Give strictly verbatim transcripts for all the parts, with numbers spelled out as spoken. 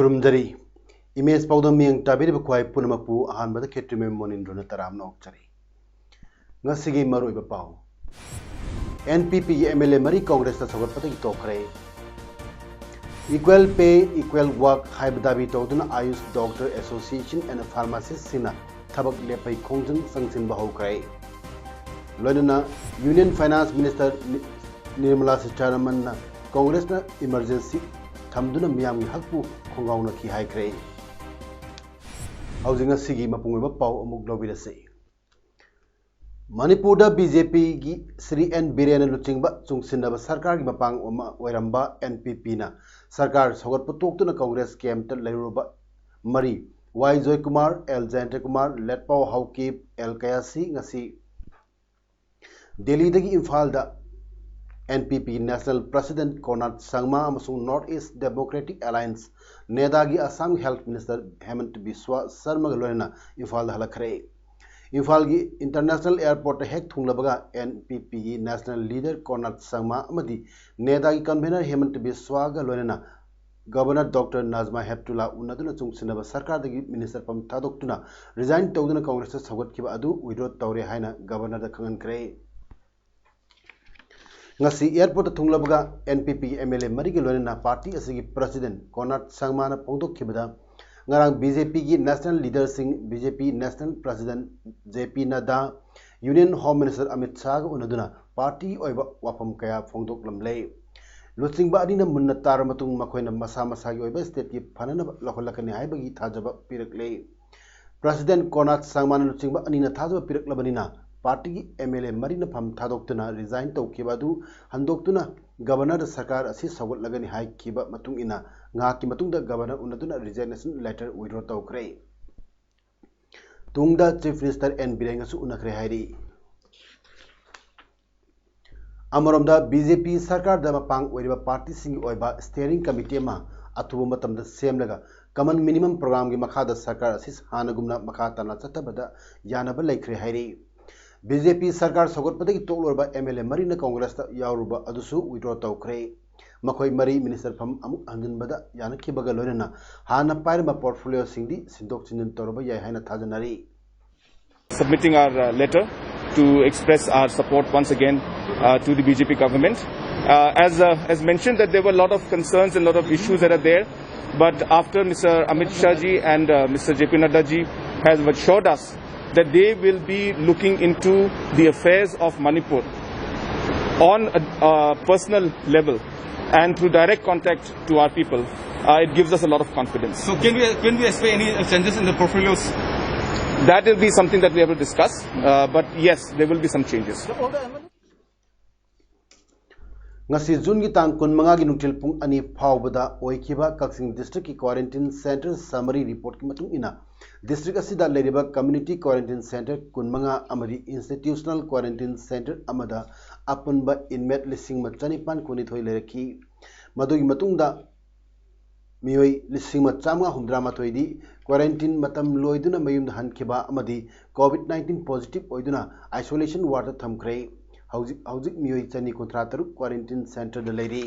ꯈꯨꯔꯨꯝꯖꯔꯤ꯫ Image ꯄꯥꯎꯗꯝ ꯃꯤꯠꯌꯦꯡ ꯇꯥꯕꯤꯔꯤꯕ ꯈ꯭ꯋꯥꯏ ꯄꯨꯝꯅꯃꯛꯄꯨ ꯑꯍꯥꯟꯕꯗ ꯈꯦꯇ꯭ꯔꯤꯃꯌꯨꯝ ꯃꯣꯅꯤꯟꯗ꯭ꯔꯣꯅ ꯇꯔꯥꯝꯅ ꯑꯣꯛꯆꯔꯤ꯫ ꯉꯁꯤꯒꯤ ꯃꯔꯨꯑꯣꯏꯕ ꯄꯥꯎ꯫ NPPꯒꯤ MLA ꯃꯔꯤ ꯀꯣꯡꯒ꯭ꯔꯦꯁꯇ ꯁꯧꯒꯠꯄꯗꯒꯤ ꯇꯣꯛꯈ꯭ꯔꯦ꯫ Equal Pay, Equal Work ꯍꯥꯏꯕ ꯗꯥꯕꯤ ꯇꯧꯗꯨꯅ Ayush Doctor Association and Pharmacistꯁꯤꯡꯅ ꯊꯕꯛ ꯂꯦꯞꯄꯩ ꯈꯣꯡꯖꯪ ꯆꯪꯁꯤꯟꯕ ꯍꯧꯈ꯭ꯔꯦ꯫ ꯂꯣꯏꯅꯅ Union Finance Minister ꯅꯤ-, ꯅꯤꯔꯃꯂꯥ ꯁꯤꯊꯥꯔꯥꯃꯟꯅ ꯀꯣꯡꯒ꯭ꯔꯦꯁꯅ emergency ꯊꯝꯗꯨꯅ ꯃꯤꯌꯥꯝꯒꯤ ꯍꯛꯄꯨ ꯈꯣꯡꯒꯥꯎꯅꯈꯤ ꯍꯥꯏꯈ꯭ꯔꯦ꯫ ꯍꯧꯖꯤꯛ ꯉꯁꯤꯒꯤ ꯃꯄꯨꯡ ꯑꯣꯏꯕ ꯄꯥꯎ ꯑꯃꯨꯛ ꯂꯧꯕꯤꯔꯁꯤ꯫ ꯃꯅꯤꯄꯨꯔꯗ BJPꯒꯤ ꯁ꯭ꯔꯤ ꯑꯦꯟ ꯕꯤꯔꯦꯟꯅ ꯂꯨꯆꯤꯡꯕ ꯆꯨꯡꯁꯤꯟꯅꯕ ꯁꯔꯀꯥꯔꯒꯤ ꯃꯄꯥꯡ ꯑꯃ ꯑꯣꯏꯔꯝꯕ NPPꯅ ꯁꯔꯀꯥꯔ ꯁꯧꯒꯠꯄ ꯇꯣꯛꯇꯨꯅ ꯀꯣꯡꯒ꯭ꯔꯦꯁ camp ꯇ ꯂꯩꯔꯨꯔꯕ ꯃꯔꯤ, ꯋꯥꯏ ꯖꯣꯏꯀꯨꯃꯥꯔ, ꯑꯦꯜ ꯖꯌꯟꯇꯀꯨꯃꯥꯔ, ꯂꯦꯠꯄꯥꯎ ꯍꯥꯎꯀꯤꯞ, ꯑꯦꯜ ꯀꯌꯥꯁꯤ ꯉꯁꯤ ꯗꯦꯜꯂꯤꯗꯒꯤ ꯏꯝꯐꯥꯜꯗ NPP National President ꯀꯣꯔꯅꯥꯠ ꯁꯪꯃꯥ ꯑꯃꯁꯨꯡ North East Democratic Alliance, NEDAꯒꯤ Assam Health Minister ꯍꯦꯃꯟꯇ ꯕꯤꯁ꯭ꯋꯥ ꯁꯔꯃꯒ ꯂꯣꯏꯅꯅ ꯏꯝꯐꯥꯜꯗ ꯍꯜꯂꯛꯈ꯭ꯔꯦ꯫ ꯏꯝꯐꯥꯜꯒꯤ International Airportꯇ ꯍꯦꯛ ꯊꯨꯡꯂꯕꯒ NPPꯒꯤ National Leader ꯀꯣꯔꯅꯥꯠ ꯁꯪꯃꯥ ꯑꯃꯗꯤ NEDAꯒꯤ Convener ꯍꯦꯃꯟꯇ ꯕꯤꯁ꯭ꯋꯥꯒ ꯂꯣꯏꯅꯅ Governor Doctor ꯅꯥꯖꯃꯥ ꯍꯦꯞꯇꯨꯂꯥ ꯎꯅꯗꯨꯅ ꯆꯨꯡꯁꯤꯟꯅꯕ ꯁꯔꯀꯥꯔꯗꯒꯤ minister ꯐꯝ ꯊꯥꯗꯣꯛꯇꯨꯅ resign ꯇꯧꯗꯨꯅ ꯀꯣꯡꯒ꯭ꯔꯦꯁꯇ ꯁꯧꯒꯠꯈꯤꯕ ꯑꯗꯨ withdraw ꯇꯧꯔꯦ ꯍꯥꯏꯅ Governorꯗ ꯈꯪꯍꯟꯈ꯭ꯔꯦ꯫ ꯉꯁꯤ airportꯇ ꯊꯨꯡꯂꯕꯒ NPPꯒꯤ MLA ꯃꯔꯤꯒ ꯂꯣꯏꯅꯅ party ꯑꯁꯤꯒꯤ President ꯀꯣꯔꯅꯥꯠ ꯁꯪꯃꯥꯅ ꯐꯣꯡꯗꯣꯛꯈꯤꯕꯗ, ꯉꯔꯥꯡ BJPꯒꯤ National Leaderꯁꯤꯡ, BJP National President JP ꯅꯗ꯭ꯗꯥ, Union Home Minister Amit ꯁꯥꯍꯒ ꯎꯅꯗꯨꯅ party ꯑꯣꯏꯕ ꯋꯥꯐꯝ ꯀꯌꯥ ꯐꯣꯡꯗꯣꯛꯂꯝꯂꯦ꯫ ꯂꯨꯆꯤꯡꯕ ꯑꯅꯤꯅ ꯃꯨꯟꯅ ꯇꯥꯔꯕ ꯃꯇꯨꯡ ꯃꯈꯣꯏꯅ ꯃꯁꯥ ꯃꯁꯥꯒꯤ ꯑꯣꯏꯕ stateꯀꯤ ꯐꯅꯅꯕ ꯂꯧꯈꯠꯂꯛꯀꯅꯤ ꯍꯥꯏꯕꯒꯤ ꯊꯥꯖꯕ ꯄꯤꯔꯛꯂꯦ꯫ President ꯀꯣꯔꯅꯥꯠ ꯁꯪꯃꯥꯅ ꯂꯨꯆꯤꯡꯕ ꯑꯅꯤꯅ ꯊꯥꯖꯕ ꯄꯤꯔꯛꯂꯕꯅꯤꯅ partyꯒꯤ MLA ꯃꯔꯤꯅ ꯐꯝ ꯊꯥꯗꯣꯛꯇꯨꯅ resign ꯇꯧꯈꯤꯕ ꯑꯗꯨ ꯍꯟꯗꯣꯛꯇꯨꯅ ꯒꯕꯔꯅꯔꯗ ꯁꯔꯀꯥꯔ ꯑꯁꯤ ꯁꯧꯒꯠꯂꯒꯅꯤ ꯍꯥꯏꯈꯤꯕ ꯃꯇꯨꯡ ꯏꯟꯅ ꯉꯥꯏꯍꯥꯛꯀꯤ ꯃꯇꯨꯡꯗ ꯒꯕꯔꯅꯔ ꯎꯅꯗꯨꯅ resignation letter withdraw ꯇꯧꯈ꯭ꯔꯦ꯫ ꯇꯨꯡꯗ Chief Minister N ꯕꯤꯔꯦꯟꯒꯁꯨ ꯎꯅꯈ꯭ꯔꯦ ꯍꯥꯏꯔꯤ꯫ ꯑꯃꯔꯣꯝꯗ, ꯕꯤ ꯖꯦ ꯄꯤ ꯁꯔꯀꯥꯔꯗ ꯃꯄꯥꯡ ꯑꯣꯏꯔꯤꯕ ꯄꯥꯔꯇꯤꯁꯤꯡꯒꯤ ꯑꯣꯏꯕ steering committee ꯑꯃ ꯑꯊꯨꯕ ꯃꯇꯝꯗ ꯁꯦꯝꯂꯒ common minimum programꯒꯤ ꯃꯈꯥꯗ ꯁꯔꯀꯥꯔ ꯑꯁꯤ ꯍꯥꯟꯅꯒꯨꯝꯅ ꯃꯈꯥ ꯇꯥꯅ ꯆꯠꯊꯕꯗ ꯌꯥꯅꯕ ꯂꯩꯈ꯭ꯔꯦ ꯍꯥꯏꯔꯤ꯫ ꯕꯤ ꯖꯦ ꯄꯤ ꯁꯔꯀꯥꯔ ꯁꯧꯒꯠꯄꯗꯒꯤ ꯇꯣꯛꯂꯨꯔꯕ ꯑꯦꯝ ꯑꯦꯜ ꯑꯦ ꯃꯔꯤꯅ ꯀꯣꯡꯒ꯭ꯔꯦꯁꯇ ꯌꯥꯎꯔꯨꯕ ꯑꯗꯨꯁꯨ withdraw ꯇꯧꯈ꯭ꯔꯦ꯫ ꯃꯈꯣꯏ ꯃꯔꯤ minister ꯐꯝ ꯑꯃꯨꯛ ꯍꯟꯖꯤꯟꯕꯗ ꯌꯥꯅꯈꯤꯕꯒ ꯂꯣꯏꯅꯅ ꯍꯥꯟꯅ ꯄꯥꯏꯔꯝꯕ portfolioꯁꯤꯡꯗꯤ ꯁꯤꯟꯗꯣꯛ ꯁꯤꯟꯖꯤꯟ ꯇꯧꯔꯕ ꯌꯥꯏ ꯍꯥꯏꯅ ꯊꯥꯖꯅꯔꯤ꯫ Submitting our uh, letter to express our support once again uh, to the B J P government. Uh, as, uh, as mentioned, that there were a lot of concerns and a lot of issues that are there. But after Mister Amit Shah ji and uh, Mister J P Nadda ji has assured us that they will be looking into the affairs of Manipur on a, a personal level and through direct contact to our people, uh, it gives us a lot of confidence. So can we can we expect any uh, changes in the portfolios? That will be something that we have to discuss. Uh, but yes, there will be some changes. ꯉꯁꯤ ꯖꯨꯟꯒꯤ ꯇꯥꯡ ꯀꯨꯟꯃꯉꯥꯒꯤ ꯅꯨꯡꯊꯤꯜ ꯄꯨꯡ ꯑꯅꯤ ꯐꯥꯎꯕꯗ ꯑꯣꯏꯈꯤꯕ ꯀꯛꯆꯤꯡ districtꯀꯤ quarantine center summary reportꯀꯤ ꯃꯇꯨꯡ ꯏꯟꯅ, district ꯑꯁꯤꯗ ꯂꯩꯔꯤꯕ community quarantine center ꯀꯨꯟꯃꯉꯥ ꯑꯃꯗꯤ institutional quarantine center ꯑꯃꯗ ꯑꯄꯨꯟꯕ inmate ꯂꯤꯁꯤꯡ ꯑꯃ ꯆꯅꯤꯄꯥꯟ ꯀꯨꯟꯅꯤꯊꯣꯏ ꯂꯩꯔꯛꯈꯤ꯫ ꯃꯗꯨꯒꯤ ꯃꯇꯨꯡꯗ ꯃꯤꯑꯣꯏ ꯂꯤꯁꯤꯡ ꯑꯃ ꯆꯥꯝꯃꯉꯥ ꯍꯨꯝꯐꯨꯇꯔꯥꯃꯥꯊꯣꯏꯗꯤ quarantine ꯃꯇꯝ ꯂꯣꯏꯗꯨꯅ ꯃꯌꯨꯝꯗ ꯍꯟꯈꯤꯕ ꯑꯃꯗꯤ COVID nineteen positive ꯑꯣꯏꯗꯨꯅ isolation wardꯇ ꯊꯝꯈ꯭ꯔꯦ꯫ ꯍꯧꯖꯤꯛ ꯍꯧꯖꯤꯛ ꯃꯤꯑꯣꯏ ꯆꯅꯤ ꯀꯨꯟꯊ꯭ꯔꯥ ꯇꯔꯨꯛ quarantine centreꯗ ꯂꯩꯔꯤ꯫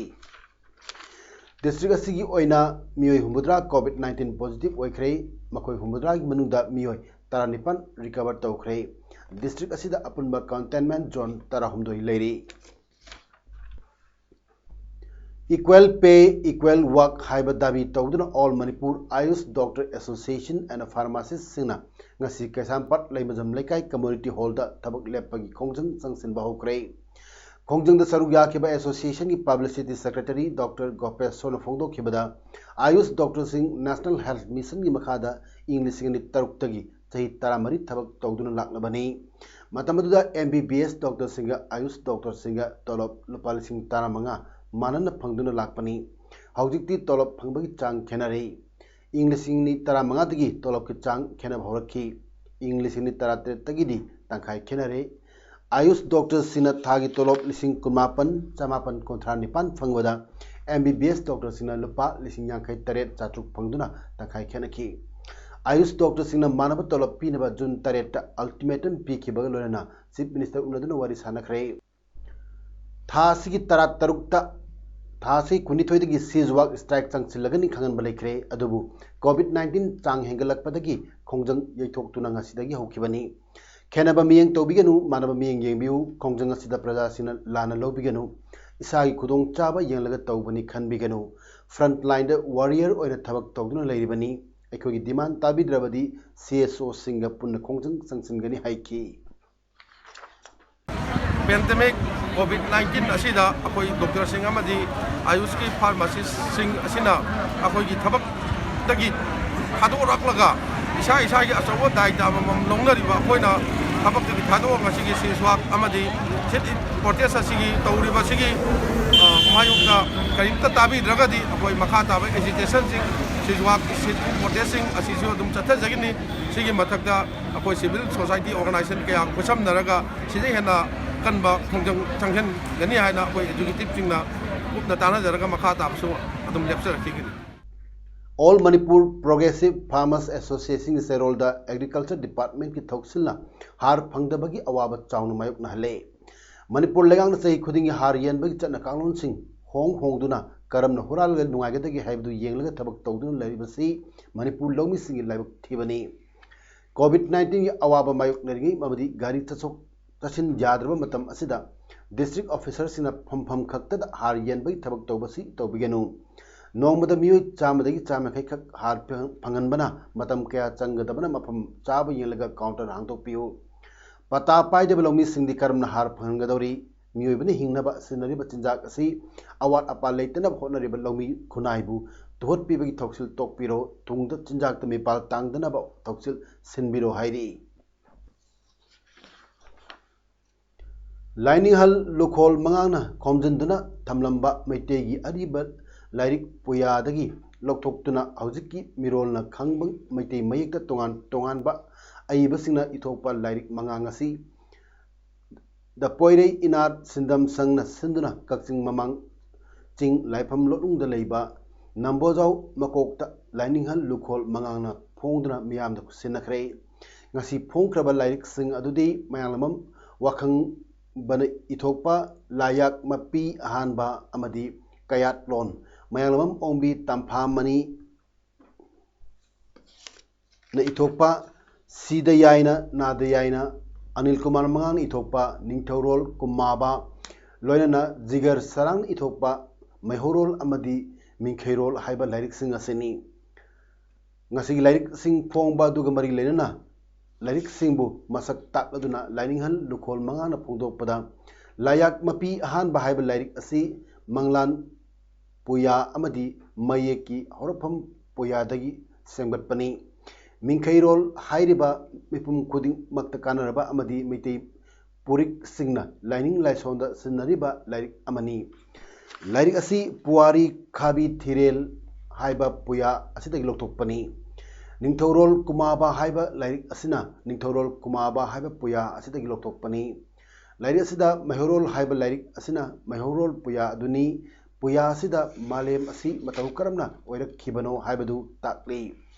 District ꯑꯁꯤꯒꯤ ꯑꯣꯏꯅ ꯃꯤꯑꯣꯏ ꯍꯨꯝꯐꯨꯇꯔꯥ COVID nineteen positive ꯑꯣꯏꯈ꯭ꯔꯦ꯫ ꯃꯈꯣꯏ ꯍꯨꯝꯐꯨꯇꯔꯥꯒꯤ ꯃꯅꯨꯡꯗ ꯃꯤꯑꯣꯏ ꯇꯔꯥꯅꯤꯄꯥꯟ recover ꯇꯧꯈ꯭ꯔꯦ꯫ District ꯑꯁꯤꯗ ꯑꯄꯨꯟꯕ containment zone ꯇꯔꯥꯍꯨꯝꯗꯣꯏ ꯂꯩꯔꯤ꯫ Equal pay, equal work ꯍꯥꯏꯕ ꯗꯥꯕꯤ ꯇꯧꯗꯨꯅ All Manipur Ayush Doctor Association and Pharmacistꯁꯤꯡꯅ ꯉꯁꯤ ꯀꯩꯁꯥꯝꯄꯥꯠ ꯂꯩꯃꯖꯝ ꯂꯩꯀꯥꯏ community hallꯗ ꯊꯕꯛ ꯂꯦꯞꯄꯒꯤ ꯈꯣꯡꯖꯪ ꯆꯪꯁꯤꯟꯕ ꯍꯧꯈ꯭ꯔꯦ꯫ ꯈꯣꯡꯖꯪꯗ ꯁꯔꯨꯛ ꯌꯥꯈꯤꯕ associationꯒꯤ publicity secretary Doctor ꯒꯣꯄꯦꯁꯣꯔꯅ ꯐꯣꯡꯗꯣꯛꯈꯤꯕꯗ, Ayush doctorꯁꯤꯡ National Health Missionꯒꯤ ꯃꯈꯥꯗ ꯏꯪ ꯂꯤꯁꯤꯡ ꯑꯅꯤ ꯇꯔꯨꯛꯇꯒꯤ ꯆꯍꯤ ꯇꯔꯥꯃꯔꯤ ꯊꯕꯛ ꯇꯧꯗꯨꯅ ꯂꯥꯛꯂꯕꯅꯤ꯫ ꯃꯇꯝ ꯑꯗꯨꯗ ꯑꯦꯝ ꯕꯤ ꯕꯤ ꯑꯦꯁ ꯗꯣꯛꯇꯔꯁꯤꯡꯒ ꯑꯥꯌꯨꯁ ꯗꯣꯛꯇꯔꯁꯤꯡꯒ ꯇꯣꯂꯣꯞ ꯂꯨꯄꯥ ꯂꯤꯁꯤꯡ ꯇꯔꯥꯃꯉꯥ ꯃꯥꯟꯅꯅ ꯐꯪꯗꯨꯅ ꯂꯥꯛꯄꯅꯤ꯫ ꯍꯧꯖꯤꯛꯇꯤ ꯇꯣꯂꯣꯞ ꯐꯪꯕꯒꯤ ꯆꯥꯡ ꯈꯦꯠꯅꯔꯦ꯫ ꯏꯪ ꯂꯤꯁꯤꯡ ꯑꯅꯤ ꯇꯔꯥꯃꯉꯥꯗꯒꯤ ꯇꯣꯂꯣꯞꯀꯤ ꯆꯥꯡ ꯈꯦꯠꯅꯕ ꯍꯧꯔꯛꯈꯤ꯫ ꯏꯪ ꯂꯤꯁꯤꯡ ꯑꯅꯤ ꯇꯔꯥꯇꯔꯦꯠꯇꯒꯤꯗꯤ ꯇꯪꯈꯥꯏ ꯈꯦꯠꯅꯔꯦ꯫ ꯑꯥꯌꯨꯁ ꯗꯣꯛꯇꯔꯁꯤꯡꯅ ꯊꯥꯒꯤ ꯇꯣꯂꯣꯞ ꯂꯤꯁꯤꯡ ꯀꯨꯟꯃꯥꯄꯟ ꯆꯃꯥꯄꯟ ꯀꯨꯟꯊ꯭ꯔꯥ ꯅꯤꯄꯥꯟ ꯐꯪꯕꯗ, ꯑꯦꯝ ꯕꯤ ꯕꯤ ꯑꯦꯁ ꯗꯣꯛꯇꯔꯁꯤꯡꯅ ꯂꯨꯄꯥ ꯂꯤꯁꯤꯡ ꯌꯥꯡꯈꯩ ꯇꯔꯦꯠ ꯆꯥꯇ꯭ꯔꯨꯛ ꯐꯪꯗꯨꯅ ꯇꯪꯈꯥꯏ ꯈꯦꯠꯅꯈꯤ꯫ ꯑꯥꯌꯨꯁ ꯗꯣꯛꯇꯔꯁꯤꯡꯅ ꯃꯥꯟꯅꯕ ꯇꯣꯂꯣꯞ ꯄꯤꯅꯕ ꯖꯨꯟ ꯇꯔꯦꯠꯇ ꯑꯜꯇꯤꯃꯦꯇꯝ ꯄꯤꯈꯤꯕꯒ ꯂꯣꯏꯅꯅ ꯆꯤꯐ ꯃꯤꯅꯤꯁꯇꯔ ꯎꯅꯗꯨꯅ ꯋꯥꯔꯤ ꯁꯥꯟꯅꯈ꯭ꯔꯦ꯫ ꯊꯥ ꯑꯁꯤꯒꯤ ꯇꯔꯥꯇꯔꯨꯛꯇ, ꯊꯥ ꯑꯁꯤ ꯀꯨꯟꯅꯤꯊꯣꯏꯗꯒꯤ ꯁꯤꯖꯋꯥꯛ ꯁ꯭ꯇ꯭ꯔꯥꯏꯛ ꯆꯪꯁꯤꯜꯂꯒꯅꯤ ꯈꯪꯍꯟꯕ ꯂꯩꯈ꯭ꯔꯦ꯫ ꯑꯗꯨꯕꯨ ꯀꯣꯚꯤꯗ ꯅꯥꯏꯟꯇꯤꯟ ꯆꯥꯡ ꯍꯦꯟꯒꯠꯂꯛꯄꯗꯒꯤ ꯈꯣꯡꯖꯪ ꯌꯩꯊꯣꯛꯇꯨꯅ ꯉꯁꯤꯗꯒꯤ ꯍꯧꯈꯤꯕꯅꯤ꯫ ꯈꯦꯟꯅꯕ ꯃꯤꯠꯌꯦꯡ ꯇꯧꯕꯤꯒꯅꯨ, ꯃꯥꯟꯅꯕ ꯃꯤꯠꯌꯦꯡ ꯌꯦꯡꯕꯤꯌꯨ꯫ ꯈꯣꯡꯖꯪ ꯑꯁꯤꯗ ꯄ꯭ꯔꯖꯥꯁꯤꯡꯅ ꯂꯥꯟꯅ ꯂꯧꯕꯤꯒꯅꯨ꯫ ꯏꯁꯥꯒꯤ ꯈꯨꯗꯣꯡꯆꯥꯕ ꯌꯦꯡꯂꯒ ꯇꯧꯕꯅꯤ ꯈꯟꯕꯤꯒꯅꯨ꯫ ꯐ꯭ꯔꯟꯠ ꯂꯥꯏꯟꯗ ꯋꯥꯔꯤꯌꯔ ꯑꯣꯏꯅ ꯊꯕꯛ ꯇꯧꯗꯨꯅ ꯂꯩꯔꯤꯕꯅꯤ꯫ ꯑꯩꯈꯣꯏꯒꯤ ꯗꯤꯃꯥꯟ ꯇꯥꯕꯤꯗ꯭ꯔꯕꯗꯤ ꯁꯤ ꯑꯦꯁ ꯑꯣꯁꯤꯡꯒ ꯄꯨꯟꯅ ꯈꯣꯡꯖꯪ ꯆꯪꯁꯤꯟꯒꯅꯤ ꯍꯥꯏꯈꯤ꯫ ꯄꯦꯟꯗꯦꯃꯤꯛ ꯀꯣꯚꯤꯗ ꯅꯥꯏꯟꯇꯤꯟ ꯑꯁꯤꯗ ꯑꯩꯈꯣꯏ ꯗꯣꯛꯇꯔꯁꯤꯡ ꯑꯃꯗꯤ ꯑꯥꯌꯨꯁꯀꯤ ꯐꯥꯔꯃꯥꯁꯤꯁꯁꯤꯡ ꯑꯁꯤꯅ ꯑꯩꯈꯣꯏꯒꯤ ꯊꯕꯛꯇꯒꯤ ꯊꯥꯗꯣꯔꯛꯂꯒ ꯏꯁꯥ ꯏꯁꯥꯒꯤ ꯑꯆꯧꯕ ꯗꯥꯏꯇ ꯑꯃꯃꯝ ꯂꯧꯅꯔꯤꯕ ꯑꯩꯈꯣꯏꯅ ꯊꯕꯛꯇꯒꯤ ꯊꯥꯗꯣꯛꯑꯒ ꯉꯁꯤꯒꯤ ꯁꯤꯖꯋꯥꯛ ꯑꯃꯗꯤ ꯁꯤꯠ ꯏꯟ ꯄ꯭ꯔꯣꯇꯦꯁ ꯑꯁꯤꯒꯤ ꯇꯧꯔꯤꯕꯁꯤꯒꯤ, ꯑ, ꯃꯥꯌꯣꯛꯇ ꯀꯔꯤꯝꯇ ꯇꯥꯕꯤꯗ꯭ꯔꯒꯗꯤ ꯑꯩꯈꯣꯏ ꯃꯈꯥ ꯇꯥꯕ ꯑꯦꯖꯤꯇꯦꯁꯟꯁꯤꯡ, ꯁꯤꯖꯋꯥꯛ ꯁꯤꯠ ꯏꯟ ꯄ꯭ꯔꯣꯇꯦꯁꯁꯤꯡ ꯑꯁꯤꯁꯨ ꯑꯗꯨꯝ ꯆꯠꯊꯖꯒꯅꯤ꯫ ꯁꯤꯒꯤ ꯃꯊꯛꯇ ꯑꯩꯈꯣꯏ ꯁꯤꯚꯤꯜ ꯁꯣꯁꯥꯏꯇꯤ ꯑꯣꯔꯒꯅꯥꯏꯖꯦꯁꯟ ꯀꯌꯥ ꯈꯨꯠꯁꯝꯅꯔꯒ ꯁꯤꯗꯩ ꯍꯦꯟꯅ ꯀꯟꯕ ꯈꯣꯡꯖꯪ ꯆꯪꯁꯤꯟꯒꯅꯤ ꯍꯥꯏꯅ ꯑꯩꯈꯣꯏ ꯑꯦꯖꯨꯀꯦꯇꯤꯚꯁꯤꯡꯅ ꯀꯨꯞꯅ ꯇꯥꯟꯅꯖꯔꯒ ꯃꯈꯥ ꯇꯥꯕꯁꯨ ꯑꯗꯨꯝ ꯂꯦꯞꯆꯔꯛꯈꯤꯒꯅꯤ꯫ ꯑꯣꯜ ꯃꯅꯤꯄꯨꯔ ꯄ꯭ꯔꯣꯒ꯭ꯔꯦꯁꯤꯚ ꯐꯥꯔꯃꯔꯁ ꯑꯦꯁꯣꯁꯤꯌꯦꯁꯟꯒꯤ ꯆꯦꯔꯣꯜꯗ ꯑꯦꯒ꯭ꯔꯤꯀꯜꯆꯔ ꯗꯤꯄꯥꯔꯠꯃꯦꯟꯠꯀꯤ ꯊꯧꯁꯤꯜꯅ ꯍꯥꯔ ꯐꯪꯗꯕꯒꯤ ꯑꯋꯥꯕ ꯆꯥꯎꯅ ꯃꯥꯌꯣꯛꯅꯍꯜꯂꯦ꯫ ꯃꯅꯤꯄꯨꯔ ꯂꯩꯉꯥꯛꯅ ꯆꯍꯤ ꯈꯨꯗꯤꯡꯒꯤ ꯍꯥꯔ ꯌꯦꯟꯕꯒꯤ ꯆꯠꯅ ꯀꯥꯡꯂꯣꯟꯁꯤꯡ ꯍꯣꯡ ꯍꯣꯡꯗꯨꯅ ꯀꯔꯝꯅ ꯍꯨꯔꯥꯜꯂꯒ ꯅꯨꯡꯉꯥꯏꯒꯗꯒꯦ ꯍꯥꯏꯕꯗꯨ ꯌꯦꯡꯂꯒ ꯊꯕꯛ ꯇꯧꯗꯨꯅ ꯂꯩꯔꯤꯕꯁꯤ ꯃꯅꯤꯄꯨꯔ ꯂꯧꯃꯤꯁꯤꯡꯒꯤ ꯂꯥꯏꯕꯛ ꯊꯤꯕꯅꯤ꯫ ꯀꯣꯚꯤꯗ ꯅꯥꯏꯟꯇꯤꯟꯒꯤ ꯑꯋꯥꯕ ꯃꯥꯌꯣꯛꯅꯔꯤꯉꯩ ꯑꯃꯗꯤ ꯒꯥꯔꯤ ꯆꯠꯊꯣꯛ ꯆꯠꯁꯤꯟ ꯌꯥꯗ꯭ꯔꯕ ꯃꯇꯝ ꯑꯁꯤꯗ ꯗꯤꯁꯇ꯭ꯔꯤꯛ ꯑꯣꯐꯤꯁꯔꯁꯤꯡꯅ ꯐꯝꯐꯝ ꯈꯛꯇꯗ ꯍꯥꯔ ꯌꯦꯟꯕꯒꯤ ꯊꯕꯛ ꯇꯧꯕꯁꯤ ꯇꯧꯕꯤꯒꯅꯨ꯫ ꯅꯣꯡꯃꯗ ꯃꯤꯑꯣꯏ ꯆꯥꯝꯃꯗꯒꯤ ꯆꯥꯝꯃ ꯌꯥꯡꯈꯩ ꯈꯛ ꯍꯥꯔ ꯐꯪ-, ꯐꯪꯍꯟꯕꯅ ꯃꯇꯝ ꯀꯌꯥ ꯆꯪꯒꯗꯕꯅ ꯃꯐꯝ ꯆꯥꯕ ꯌꯦꯡꯂꯒ ꯀꯥꯎꯟꯇꯔ ꯍꯥꯡꯗꯣꯛꯄꯤꯌꯨ꯫ ꯄꯇꯥ ꯄꯥꯏꯗꯕ ꯂꯧꯃꯤꯁꯤꯡꯗꯤ ꯀꯔꯝꯅ ꯍꯥꯔ ꯐꯪꯍꯟꯒꯗꯧꯔꯤ? ꯃꯤꯑꯣꯏꯕꯅ ꯍꯤꯡꯅꯕ ꯁꯤꯖꯤꯟꯅꯔꯤꯕ ꯆꯤꯟꯖꯥꯛ ꯑꯁꯤ ꯑꯋꯥꯠ ꯑꯄꯥ ꯂꯩꯇꯅꯕ ꯍꯣꯠꯅꯔꯤꯕ ꯂꯧꯃꯤ ꯈꯨꯟꯅꯥꯏꯕꯨ ꯇꯨꯍꯠꯄꯤꯕꯒꯤ ꯊꯧꯁꯤꯜ ꯇꯣꯛꯄꯤꯔꯣ, ꯇꯨꯡꯗ ꯆꯤꯟꯖꯥꯛꯇ ꯃꯤꯄꯥꯜ ꯇꯥꯡꯗꯅꯕ ꯊꯧꯁꯤꯜ ꯁꯤꯟꯕꯤꯔꯣ ꯍꯥꯏꯔꯤ꯫ ꯂꯥꯏꯅꯤꯡꯍꯜ ꯂꯨꯈꯣꯜ ꯃꯉꯥꯡꯅ ꯈꯣꯝꯖꯤꯟꯗꯨꯅ ꯊꯝꯂꯝꯕ ꯃꯩꯇꯩꯒꯤ ꯑꯔꯤꯕ ꯂꯥꯏꯔꯤꯛ ꯄꯨꯌꯥꯗꯒꯤ ꯂꯧꯊꯣꯛꯇꯨꯅ ꯍꯧꯖꯤꯛꯀꯤ ꯃꯤꯔꯣꯜꯅ ꯈꯪꯕ ꯃꯩꯇꯩ ꯃꯌꯦꯛꯇ ꯇꯣꯉꯥꯟ ꯇꯣꯉꯥꯟꯕ ꯑꯏꯕꯁꯤꯡꯅ ꯏꯊꯣꯛꯄ ꯂꯥꯏꯔꯤꯛ ꯃꯉꯥꯡ ꯑꯁꯤ ꯗ ꯄꯣꯏꯔꯩ ꯏꯅꯥꯠ ꯁꯤꯟꯗꯝ ꯁꯪꯅ ꯁꯤꯟꯗꯨꯅ ꯀꯛꯆꯤꯡ ꯃꯃꯥꯡ ꯆꯤꯡ ꯂꯥꯏꯐꯝ ꯂꯣꯠꯅꯨꯡꯗ ꯂꯩꯕ ꯅꯝꯕꯣꯖꯥꯎ ꯃꯀꯣꯛꯇ ꯂꯥꯏꯅꯤꯡꯍꯜ ꯂꯨꯈꯣꯜ ꯃꯉꯥꯡꯅ ꯐꯣꯡꯗꯨꯅ ꯃꯤꯌꯥꯝꯗ ꯈꯨꯠꯁꯤꯟꯅꯈ꯭ꯔꯦ꯫ ꯉꯁꯤ ꯐꯣꯡꯈ꯭ꯔꯕ ꯂꯥꯏꯔꯤꯛꯁꯤꯡ ꯑꯗꯨꯗꯤ ꯃꯌꯥꯡꯂꯝꯕꯝ ꯋꯥꯈꯪꯕꯅ ꯏꯊꯣꯛꯄ ꯂꯥꯏꯌꯥꯛ ꯃꯄꯤ ꯑꯍꯥꯟꯕ ꯑꯃꯗꯤ ꯀꯌꯥꯠꯂꯣꯟ, ꯃꯌꯥꯡꯂꯝꯕꯝ ꯑꯣꯡꯕꯤ ꯇꯝꯐꯥꯃꯅꯤ ꯅ ꯏꯊꯣꯛꯄ ꯁꯤꯗ ꯌꯥꯏꯅ ꯅꯥꯗ ꯌꯥꯏꯅ, ꯑꯅꯤꯜ ꯀꯨꯃꯥꯔ ꯃꯉꯥꯡꯅ ꯏꯊꯣꯛꯄ ꯅꯤꯡꯊꯧꯔꯣꯜ ꯀꯨꯃꯥꯕ, ꯂꯣꯏꯅꯅ ꯖꯤꯒꯔ ꯁꯔꯥꯡꯅ ꯏꯊꯣꯛꯄ ꯃꯩꯍꯧꯔꯣꯜ ꯑꯃꯗꯤ ꯃꯤꯡꯈꯩꯔꯣꯜ ꯍꯥꯏꯕ ꯂꯥꯏꯔꯤꯛꯁꯤꯡ ꯑꯁꯤꯅꯤ꯫ ꯉꯁꯤꯒꯤ ꯂꯥꯏꯔꯤꯛꯁꯤꯡ ꯐꯣꯡꯕ ꯑꯗꯨꯒ ꯃꯔꯤ ꯂꯩꯅꯅ ꯂꯥꯏꯔꯤꯛꯁꯤꯡꯕꯨ ꯃꯁꯛ ꯇꯥꯛꯂꯗꯨꯅ ꯂꯥꯏꯅꯤꯡꯍꯜ ꯂꯨꯈꯣꯜ ꯃꯉꯥꯅ ꯐꯣꯡꯗꯣꯛꯄꯗ, ꯂꯥꯏꯌꯥꯛ ꯃꯄꯤ ꯑꯍꯥꯟꯕ ꯍꯥꯏꯕ ꯂꯥꯏꯔꯤꯛ ꯑꯁꯤ ꯃꯪꯂꯥꯟ ꯄꯨꯌꯥ ꯑꯃꯗꯤ ꯃꯌꯦꯛꯀꯤ ꯍꯧꯔꯛꯐꯝ ꯄꯨꯌꯥꯗꯒꯤ ꯁꯦꯝꯒꯠꯄꯅꯤ꯫ ꯃꯤꯡꯈꯩꯔꯣꯜ ꯍꯥꯏꯔꯤꯕ ꯃꯤꯄꯨꯝ ꯈꯨꯗꯤꯡꯃꯛꯇ ꯀꯥꯟꯅꯔꯕ ꯑꯃꯗꯤ ꯃꯩꯇꯩ ꯄꯨꯔꯤꯛꯁꯤꯡꯅ ꯂꯥꯏꯅꯤꯡ ꯂꯥꯏꯁꯣꯟꯗ ꯁꯤꯖꯤꯟꯅꯔꯤꯕ ꯂꯥꯏꯔꯤꯛ ꯑꯃꯅꯤ꯫ ꯂꯥꯏꯔꯤꯛ ꯑꯁꯤ ꯄꯨꯋꯥꯔꯤ ꯈꯥꯕꯤ ꯊꯤꯔꯦꯜ ꯍꯥꯏꯕ ꯄꯨꯌꯥ ꯑꯁꯤꯗꯒꯤ ꯂꯧꯊꯣꯛꯄꯅꯤ꯫ ꯅꯤꯡꯊꯧꯔꯣꯜ ꯀꯨꯃꯥꯕ ꯍꯥꯏꯕ ꯂꯥꯏꯔꯤꯛ ꯑꯁꯤꯅ ꯅꯤꯡꯊꯧꯔꯣꯜ ꯀꯨꯃꯥꯕ ꯍꯥꯏꯕ ꯄꯨꯌꯥ ꯑꯁꯤꯗꯒꯤ ꯂꯧꯊꯣꯛꯄꯅꯤ꯫ ꯂꯥꯏꯔꯤꯛ ꯑꯁꯤꯗ ꯃꯩꯍꯧꯔꯣꯜ ꯍꯥꯏꯕ ꯂꯥꯏꯔꯤꯛ ꯑꯁꯤꯅ ꯃꯩꯍꯧꯔꯣꯜ ꯄꯨꯌꯥ ꯑꯗꯨꯅꯤ꯫ ꯄꯨꯌꯥ ꯑꯁꯤꯗ ꯃꯥꯂꯦꯝ ꯑꯁꯤ ꯃꯇꯧ ꯀꯔꯝꯅ ꯑꯣꯏꯔꯛꯈꯤꯕꯅꯣ ꯍꯥꯏꯕꯗꯨ ꯇꯥꯛꯂꯤ꯫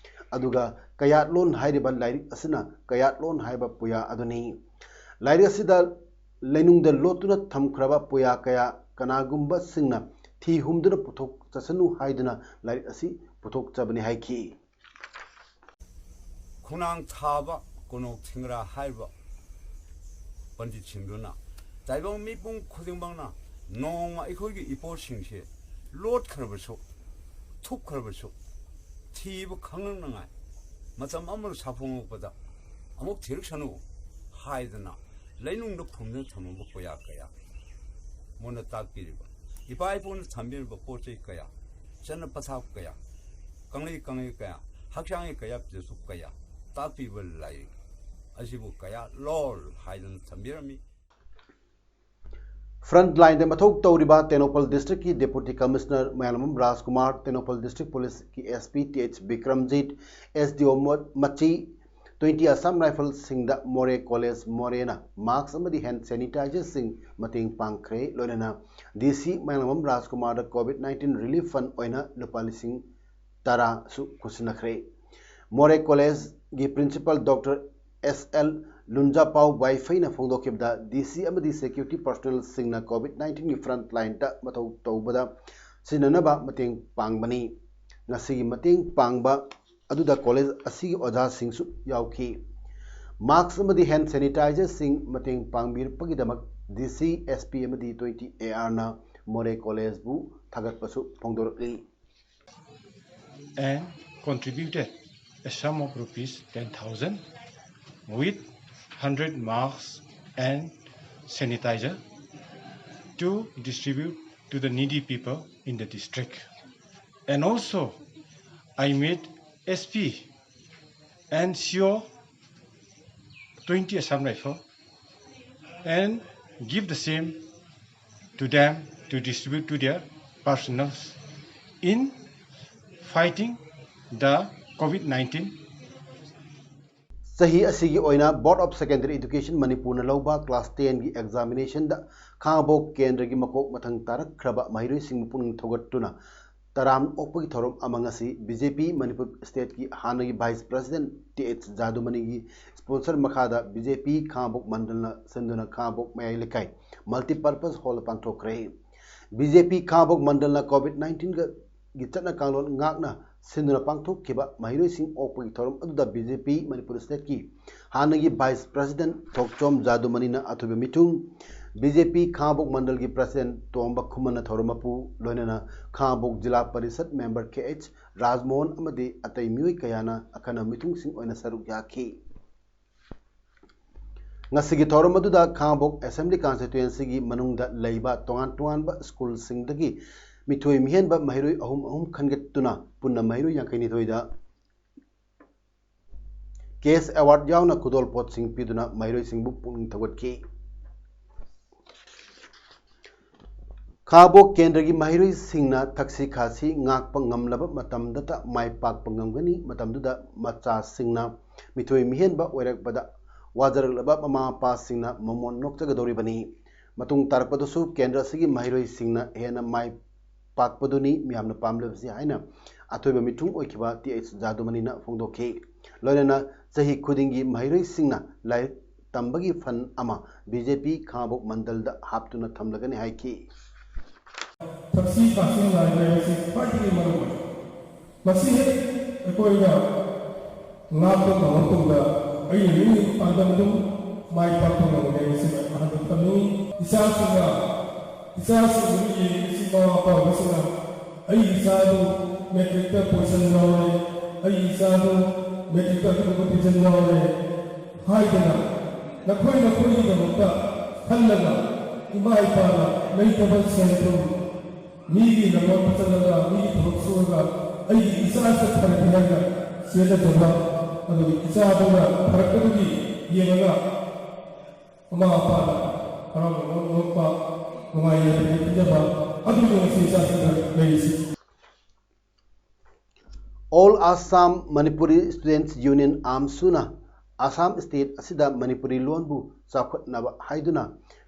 ꯑꯗꯨꯒ ꯀꯌꯥꯠꯂꯣꯟ ꯍꯥꯏꯔꯤꯕ ꯂꯥꯏꯔꯤꯛ ꯑꯁꯤꯅ ꯀꯌꯥꯠꯂꯣꯟ ꯍꯥꯏꯕ ꯄꯨꯌꯥ ꯑꯗꯨꯅꯤ꯫ ꯂꯥꯏꯔꯤꯛ ꯑꯁꯤꯗ ꯂꯩꯅꯨꯡꯗ ꯂꯣꯠꯇꯨꯅ ꯊꯝꯈ꯭ꯔꯕ ꯄꯨꯌꯥ ꯀꯌꯥ ꯀꯅꯥꯒꯨꯝꯕꯁꯤꯡꯅ ꯊꯤ ꯍꯨꯝꯗꯨꯅ ꯄꯨꯊꯣꯛꯆꯁꯅꯨ ꯍꯥꯏꯗꯨꯅ ꯂꯥꯏꯔꯤꯛ ꯑꯁꯤ ꯄꯨꯊꯣꯛꯆꯕꯅꯤ ꯍꯥꯏꯈꯤ꯫ ꯈꯣꯡꯅꯥꯡ ꯊꯥꯕ ꯀꯣꯅꯣꯛ ꯊꯤꯡꯒ꯭ꯔꯥ ꯍꯥꯏꯔꯤꯕ ꯄꯟꯗꯤꯠꯁꯤꯡꯗꯨꯅ ꯇꯥꯏꯕꯪ ꯃꯤꯄꯨꯝ ꯈꯨꯗꯤꯡꯃꯛꯅ ꯅꯣꯡꯃ ꯑꯩꯈꯣꯏꯒꯤ ꯏꯄꯣꯠꯁꯤꯡꯁꯦ ꯂꯣꯠꯈ꯭ꯔꯕꯁꯨ, ꯊꯨꯞꯈ꯭ꯔꯕꯁꯨ, ꯊꯤꯕ ꯈꯪꯂꯛꯅꯉꯥꯏ ꯃꯇꯝ ꯑꯃ ꯁꯥꯐꯣꯡꯂꯛꯄꯗ ꯑꯃꯨꯛ ꯊꯤꯔꯛꯁꯅꯨ ꯍꯥꯏꯗꯅ ꯂꯩꯅꯨꯡꯗ ꯐꯨꯝꯗꯨꯅ ꯊꯝꯃꯝꯕ ꯄꯨꯌꯥ ꯀꯌꯥ, ꯃꯣꯏꯅ ꯇꯥꯛꯄꯤꯔꯤꯕ, ꯏꯄꯥ ꯏꯄꯨꯅ ꯊꯝꯕꯤꯔꯤꯕ ꯄꯣꯠ ꯆꯩ ꯀꯌꯥ, ꯆꯠꯅ ꯄꯊꯥꯞ ꯀꯌꯥ, ꯀꯪꯂꯩ ꯀꯪꯂꯩ ꯀꯌꯥ, ꯍꯛꯆꯥꯡꯒꯤ ꯀꯌꯥ ꯄꯤꯖꯁꯨ ꯀꯌꯥ ꯇꯥꯛꯄꯤꯕ ꯂꯥꯏꯔꯤꯛ ꯑꯁꯤꯕꯨ ꯀꯌꯥ ꯂꯣꯜ ꯍꯥꯏꯗꯨꯅ ꯊꯝꯕꯤꯔꯝꯃꯤ꯫ Front line ꯗ ꯃꯊꯧ ꯇꯧꯔꯤꯕ ꯇꯦꯡꯅꯧꯄꯜ district ꯀꯤ Deputy Commissioner ꯃꯌꯥꯝꯂꯝꯕꯝ ꯔꯥꯖꯀꯨꯃꯥꯔ, ꯇꯦꯡꯅꯧꯄꯜ District Police ꯀꯤ S P T H Bikramjit, S D O ꯃ-, ꯃꯆꯤ, twenty Assam Rifles ꯁꯤꯡꯗ ꯃꯣꯔꯦ College ꯃꯣꯔꯦꯅ mask ꯑꯃꯗꯤ hand sanitizer ꯁꯤꯡ ꯃꯇꯦꯡ ꯄꯥꯡꯈ꯭ꯔꯦ꯫ ꯂꯣꯏꯅꯅ D C ꯃꯌꯥꯝꯂꯝꯕꯝ ꯔꯥꯖꯀꯨꯃꯥꯔꯗ COVID nineteen relief fund ꯑꯣꯏꯅ ꯂꯨꯄꯥ ꯂꯤꯁꯤꯡ ꯇꯔꯥꯁꯨ ꯈꯨꯠꯁꯤꯟꯅꯈ꯭ꯔꯦ꯫ ꯃꯣꯔꯦ College ꯒꯤ Principal Doctor S L ꯂꯨꯟꯖꯥꯄꯥꯎ ꯋꯥꯏꯐꯩꯅ ꯐꯣꯡꯗꯣꯛꯈꯤꯕꯗ, D C ꯑꯃꯗꯤ security personnel ꯁꯤꯡꯅ COVID nineteen ꯒꯤ front line ꯗ ꯃꯊꯧ ꯇꯧꯕꯗ ꯁꯤꯖꯤꯟꯅꯅꯕ ꯃꯇꯦꯡ ꯄꯥꯡꯕꯅꯤ꯫ ꯉꯁꯤꯒꯤ ꯃꯇꯦꯡ ꯄꯥꯡꯕ ꯑꯗꯨꯗ college ꯑꯁꯤꯒꯤ ꯑꯣꯖꯥꯁꯤꯡꯁꯨ ꯌꯥꯎꯈꯤ꯫ Mask ꯑꯃꯗꯤ hand sanitizer ꯁꯤꯡ ꯃꯇꯦꯡ ꯄꯥꯡꯕꯤꯔꯛꯄꯒꯤꯗꯃꯛ D C, S P ꯑꯃꯗꯤ twenty A R ꯅ ꯃꯣꯔꯦ College ꯕꯨ ꯊꯥꯒꯠꯄꯁꯨ ꯐꯣꯡꯗꯣꯔꯛꯂꯤ꯫ And contributed a sum of rupees ten thousand with hundred masks and sanitizer to distribute to the needy people in the district. And also, I made S P and C O twenty Assam Rifle and give the same to them to distribute to their personnels in fighting the COVID nineteen. ꯆꯍꯤ ꯑꯁꯤꯒꯤ ꯑꯣꯏꯅ Board of Secondary Education ꯃꯅꯤꯄꯨꯔꯅ ꯂꯧꯕ class ten ꯒꯤ examination ꯗ ꯈꯥꯉꯕꯣꯛ ꯀꯦꯟꯗ꯭ꯔꯒꯤ ꯃꯀꯣꯛ ꯃꯊꯪ ꯇꯥꯔꯛꯈ꯭ꯔꯕ ꯃꯍꯩꯔꯣꯏꯁꯤꯡꯕꯨ ꯄꯨꯛꯅꯤꯡ ꯊꯧꯒꯠꯇꯨꯅ ꯇꯔꯥꯝꯅ ꯑꯣꯛꯄꯒꯤ ꯊꯧꯔꯝ ꯑꯃ ꯉꯁꯤ B J P Manipur state ꯀꯤ ꯍꯥꯟꯅꯒꯤ Vice President T H ꯖꯥꯗꯨꯃꯅꯤꯒꯤ sponsor ꯃꯈꯥꯗ B J P ꯈꯥꯉꯕꯣꯛ ꯃꯟꯗꯜꯅ ꯁꯤꯟꯗꯨꯅ ꯈꯥꯉꯕꯣꯛ ꯃꯌꯥꯏ ꯂꯩꯀꯥꯏ Multipurpose Hall ꯗ ꯄꯥꯡꯊꯣꯛꯈ꯭ꯔꯦ꯫ B J P ꯈꯥꯉꯕꯣꯛ ꯃꯟꯗꯜꯅ COVID nineteen ꯒꯤ ꯆꯠꯅ ꯀꯥꯡꯂꯣꯟ ꯉꯥꯛꯅ ꯁꯤꯟꯗꯨꯅ ꯄꯥꯡꯊꯣꯛꯈꯤꯕ ꯃꯍꯩꯔꯣꯏꯁꯤꯡ ꯑꯣꯛꯄꯒꯤ ꯊꯧꯔꯝ ꯑꯗꯨꯗ B J P Manipur state ꯀꯤ ꯍꯥꯟꯅꯒꯤ Vice President ꯊꯣꯛꯆꯣꯝ ꯖꯥꯗꯨꯃꯅꯤꯅ ꯑꯊꯣꯏꯕ ꯃꯤꯊꯨꯡ, B J P ꯈꯥꯉꯕꯣꯛ ꯃꯟꯗꯜꯒꯤ President ꯇꯣꯝꯕ ꯈꯨꯃꯟꯅ ꯊꯧꯔꯝ ꯃꯄꯨ, ꯂꯣꯏꯅꯅ ꯈꯥꯉꯕꯣꯛ ꯖꯤꯂꯥ ꯄꯔꯤꯁꯠ member K H ꯔꯥꯖꯃꯣꯍꯟ ꯑꯃꯗꯤ ꯑꯇꯩ ꯃꯤꯑꯣꯏ ꯀꯌꯥꯅ ꯑꯈꯟꯅꯕ ꯃꯤꯊꯨꯡꯁꯤꯡ ꯑꯣꯏꯅ ꯁꯔꯨꯛ ꯌꯥꯈꯤ꯫ ꯉꯁꯤꯒꯤ ꯊꯧꯔꯝ ꯑꯗꯨꯗ ꯈꯥꯉꯕꯣꯛ Assembly Constituency ꯒꯤ ꯃꯅꯨꯡꯗ ꯂꯩꯕ ꯇꯣꯉꯥꯟ ꯇꯣꯉꯥꯟꯕ school ꯁꯤꯡꯗꯒꯤ ꯃꯤꯊꯣꯏ ꯃꯤꯍꯦꯟꯕ ꯃꯍꯩꯔꯣꯏ ꯑꯍꯨꯝ ꯑꯍꯨꯝ ꯈꯟꯒꯠꯇꯨꯅ ꯄꯨꯟꯅ ꯃꯍꯩꯔꯣꯏ ꯌꯥꯡꯈꯩ ꯅꯤꯊꯣꯏꯗ cash award ꯌꯥꯎꯅ ꯈꯨꯗꯣꯜꯄꯣꯠꯁꯤꯡ ꯄꯤꯗꯨꯅ ꯃꯍꯩꯔꯣꯏꯁꯤꯡꯕꯨ ꯄꯨꯛꯅꯤꯡ ꯊꯧꯒꯠꯈꯤ꯫ ꯈꯥꯕꯣꯛ ꯀꯦꯟꯗ꯭ꯔꯒꯤ ꯃꯍꯩꯔꯣꯏꯁꯤꯡꯅ ꯊꯛꯁꯤ ꯈꯥꯁꯤ ꯉꯥꯛꯄ ꯉꯝꯂꯕ ꯃꯇꯝꯗꯇ ꯃꯥꯏ ꯄꯥꯛꯄ ꯉꯝꯒꯅꯤ꯫ ꯃꯇꯝꯗꯨꯗ ꯃꯆꯥꯁꯤꯡꯅ ꯃꯤꯊꯣꯏ ꯃꯤꯍꯦꯟꯕ ꯑꯣꯏꯔꯛꯄꯗ ꯋꯥꯖꯔꯛꯂꯕ ꯃꯃꯥ ꯃꯄꯥꯁꯤꯡꯅ ꯃꯃꯣꯟ ꯅꯣꯛꯆꯒꯗꯧꯔꯤꯕꯅꯤ꯫ ꯃꯇꯨꯡ ꯇꯥꯔꯛꯄꯗꯁꯨ ꯀꯦꯟꯗ꯭ꯔ ꯑꯁꯤꯒꯤ ꯃꯍꯩꯔꯣꯏꯁꯤꯡꯅ ꯍꯦꯟꯅ ꯃꯥꯏ ꯄꯥꯛꯄꯗꯨꯅꯤ ꯃꯤꯌꯥꯝꯅ ꯄꯥꯝꯂꯤꯕꯁꯤ ꯍꯥꯏꯅ ꯑꯊꯣꯏꯕ ꯃꯤꯊꯨꯡ ꯑꯣꯏꯈꯤꯕ ꯇꯤ ꯑꯩꯆ ꯖꯥꯗꯨꯃꯅꯤꯅ ꯐꯣꯡꯗꯣꯛꯈꯤ꯫ ꯂꯣꯏꯅꯅ ꯆꯍꯤ ꯈꯨꯗꯤꯡꯒꯤ ꯃꯍꯩꯔꯣꯏꯁꯤꯡꯅ ꯂꯥꯏꯔꯤꯛ ꯇꯝꯕꯒꯤ ꯐꯟ ꯑꯃ ꯕꯤ ꯖꯦ ꯄꯤ ꯈꯥꯉꯕꯣꯛ ꯃꯟꯗꯜꯗ ꯍꯥꯞꯇꯨꯅ ꯊꯝꯂꯒꯅꯤ ꯍꯥꯏꯈꯤ꯫ ꯊꯛꯁꯤ ꯈꯥꯁꯤ ꯅꯥꯏꯕ ꯍꯥꯏꯕꯁꯤ ꯈ꯭ꯋꯥꯏꯗꯒꯤ ꯃꯔꯨ ꯑꯣꯏ꯫ ꯃꯁꯤ ꯍꯦꯛ ꯑꯩꯈꯣꯏꯅ ꯉꯥꯛꯄ ꯉꯝꯃꯛꯇꯕꯗ ꯑꯩꯅ ꯅꯤꯡꯉꯤꯕ ꯄꯥꯟꯗꯝꯗꯨ ꯃꯥꯏ ꯄꯥꯛꯄ ꯉꯝꯒꯅꯤ ꯍꯥꯏꯕꯁꯤ ꯑꯍꯥꯟꯕ ꯊꯝꯅꯤꯡꯏ꯫ ꯏꯆꯥꯁꯤꯡꯅ, ꯏꯆꯥꯁꯤꯡꯕꯨ ꯌꯦꯡꯂꯤꯕꯁꯤ ꯃꯃꯥ ꯃꯄꯥ ꯑꯣꯏꯕꯁꯤꯡꯅ ꯑꯩꯒꯤ ꯏꯆꯥꯗꯨ ꯃꯦꯇ꯭ꯔꯤꯛꯇ ꯄꯣꯖꯤꯁꯟ ꯌꯥꯎꯔꯦ, ꯑꯩꯒꯤ ꯏꯆꯥꯗꯨ ꯃꯦꯇ꯭ꯔꯤꯛꯇ ꯑꯗꯨꯒꯨꯝꯕ ꯄꯣꯖꯤꯁꯟ ꯌꯥꯎꯔꯦ ꯍꯥꯏꯗꯅ ꯅꯈꯣꯏ ꯅꯈꯣꯏꯒꯤꯗꯃꯛꯇ ꯈꯜꯂꯒ ꯏꯃꯥ ꯏꯄꯥꯅ ꯂꯩꯇꯕ ꯁꯦꯟ ꯊꯨꯝ ꯃꯤꯒꯤ ꯂꯝꯂꯣꯛꯇ ꯆꯠꯂꯒ ꯃꯤꯒꯤ ꯊꯕꯛ ꯁꯨꯔꯒ ꯑꯩꯒꯤ ꯏꯆꯥꯁꯤꯗ ꯐꯔꯛꯑꯦ ꯍꯥꯏꯅ ꯆꯦꯟꯅꯖꯕ, ꯑꯗꯨꯒ ꯏꯆꯥꯗꯨꯅ ꯐꯔꯛꯄꯗꯨꯒꯤ ꯌꯦꯡꯉꯒ ꯃꯃꯥ ꯃꯄꯥꯅ ꯍꯔꯥꯎꯅ ꯅꯣꯛꯄ, ꯅꯨꯡꯉꯥꯏ ꯌꯥꯏꯐꯅ ꯄꯤꯖꯕ, ꯑꯗꯨꯅꯤ ꯉꯁꯤ ꯏꯆꯥꯁꯤꯡꯗ ꯂꯩꯔꯤꯁꯤ꯫ All Assam Manipuri Students Union, ꯑꯥꯝꯁꯨꯅ ꯑꯁꯥꯝ ꯁ꯭ꯇꯦꯠ ꯑꯁꯤꯗ ꯃꯅꯤꯄꯨꯔꯤ ꯂꯣꯟꯕꯨ ꯆꯥꯎꯈꯠꯅꯕ ꯍꯥꯏꯗꯨꯅ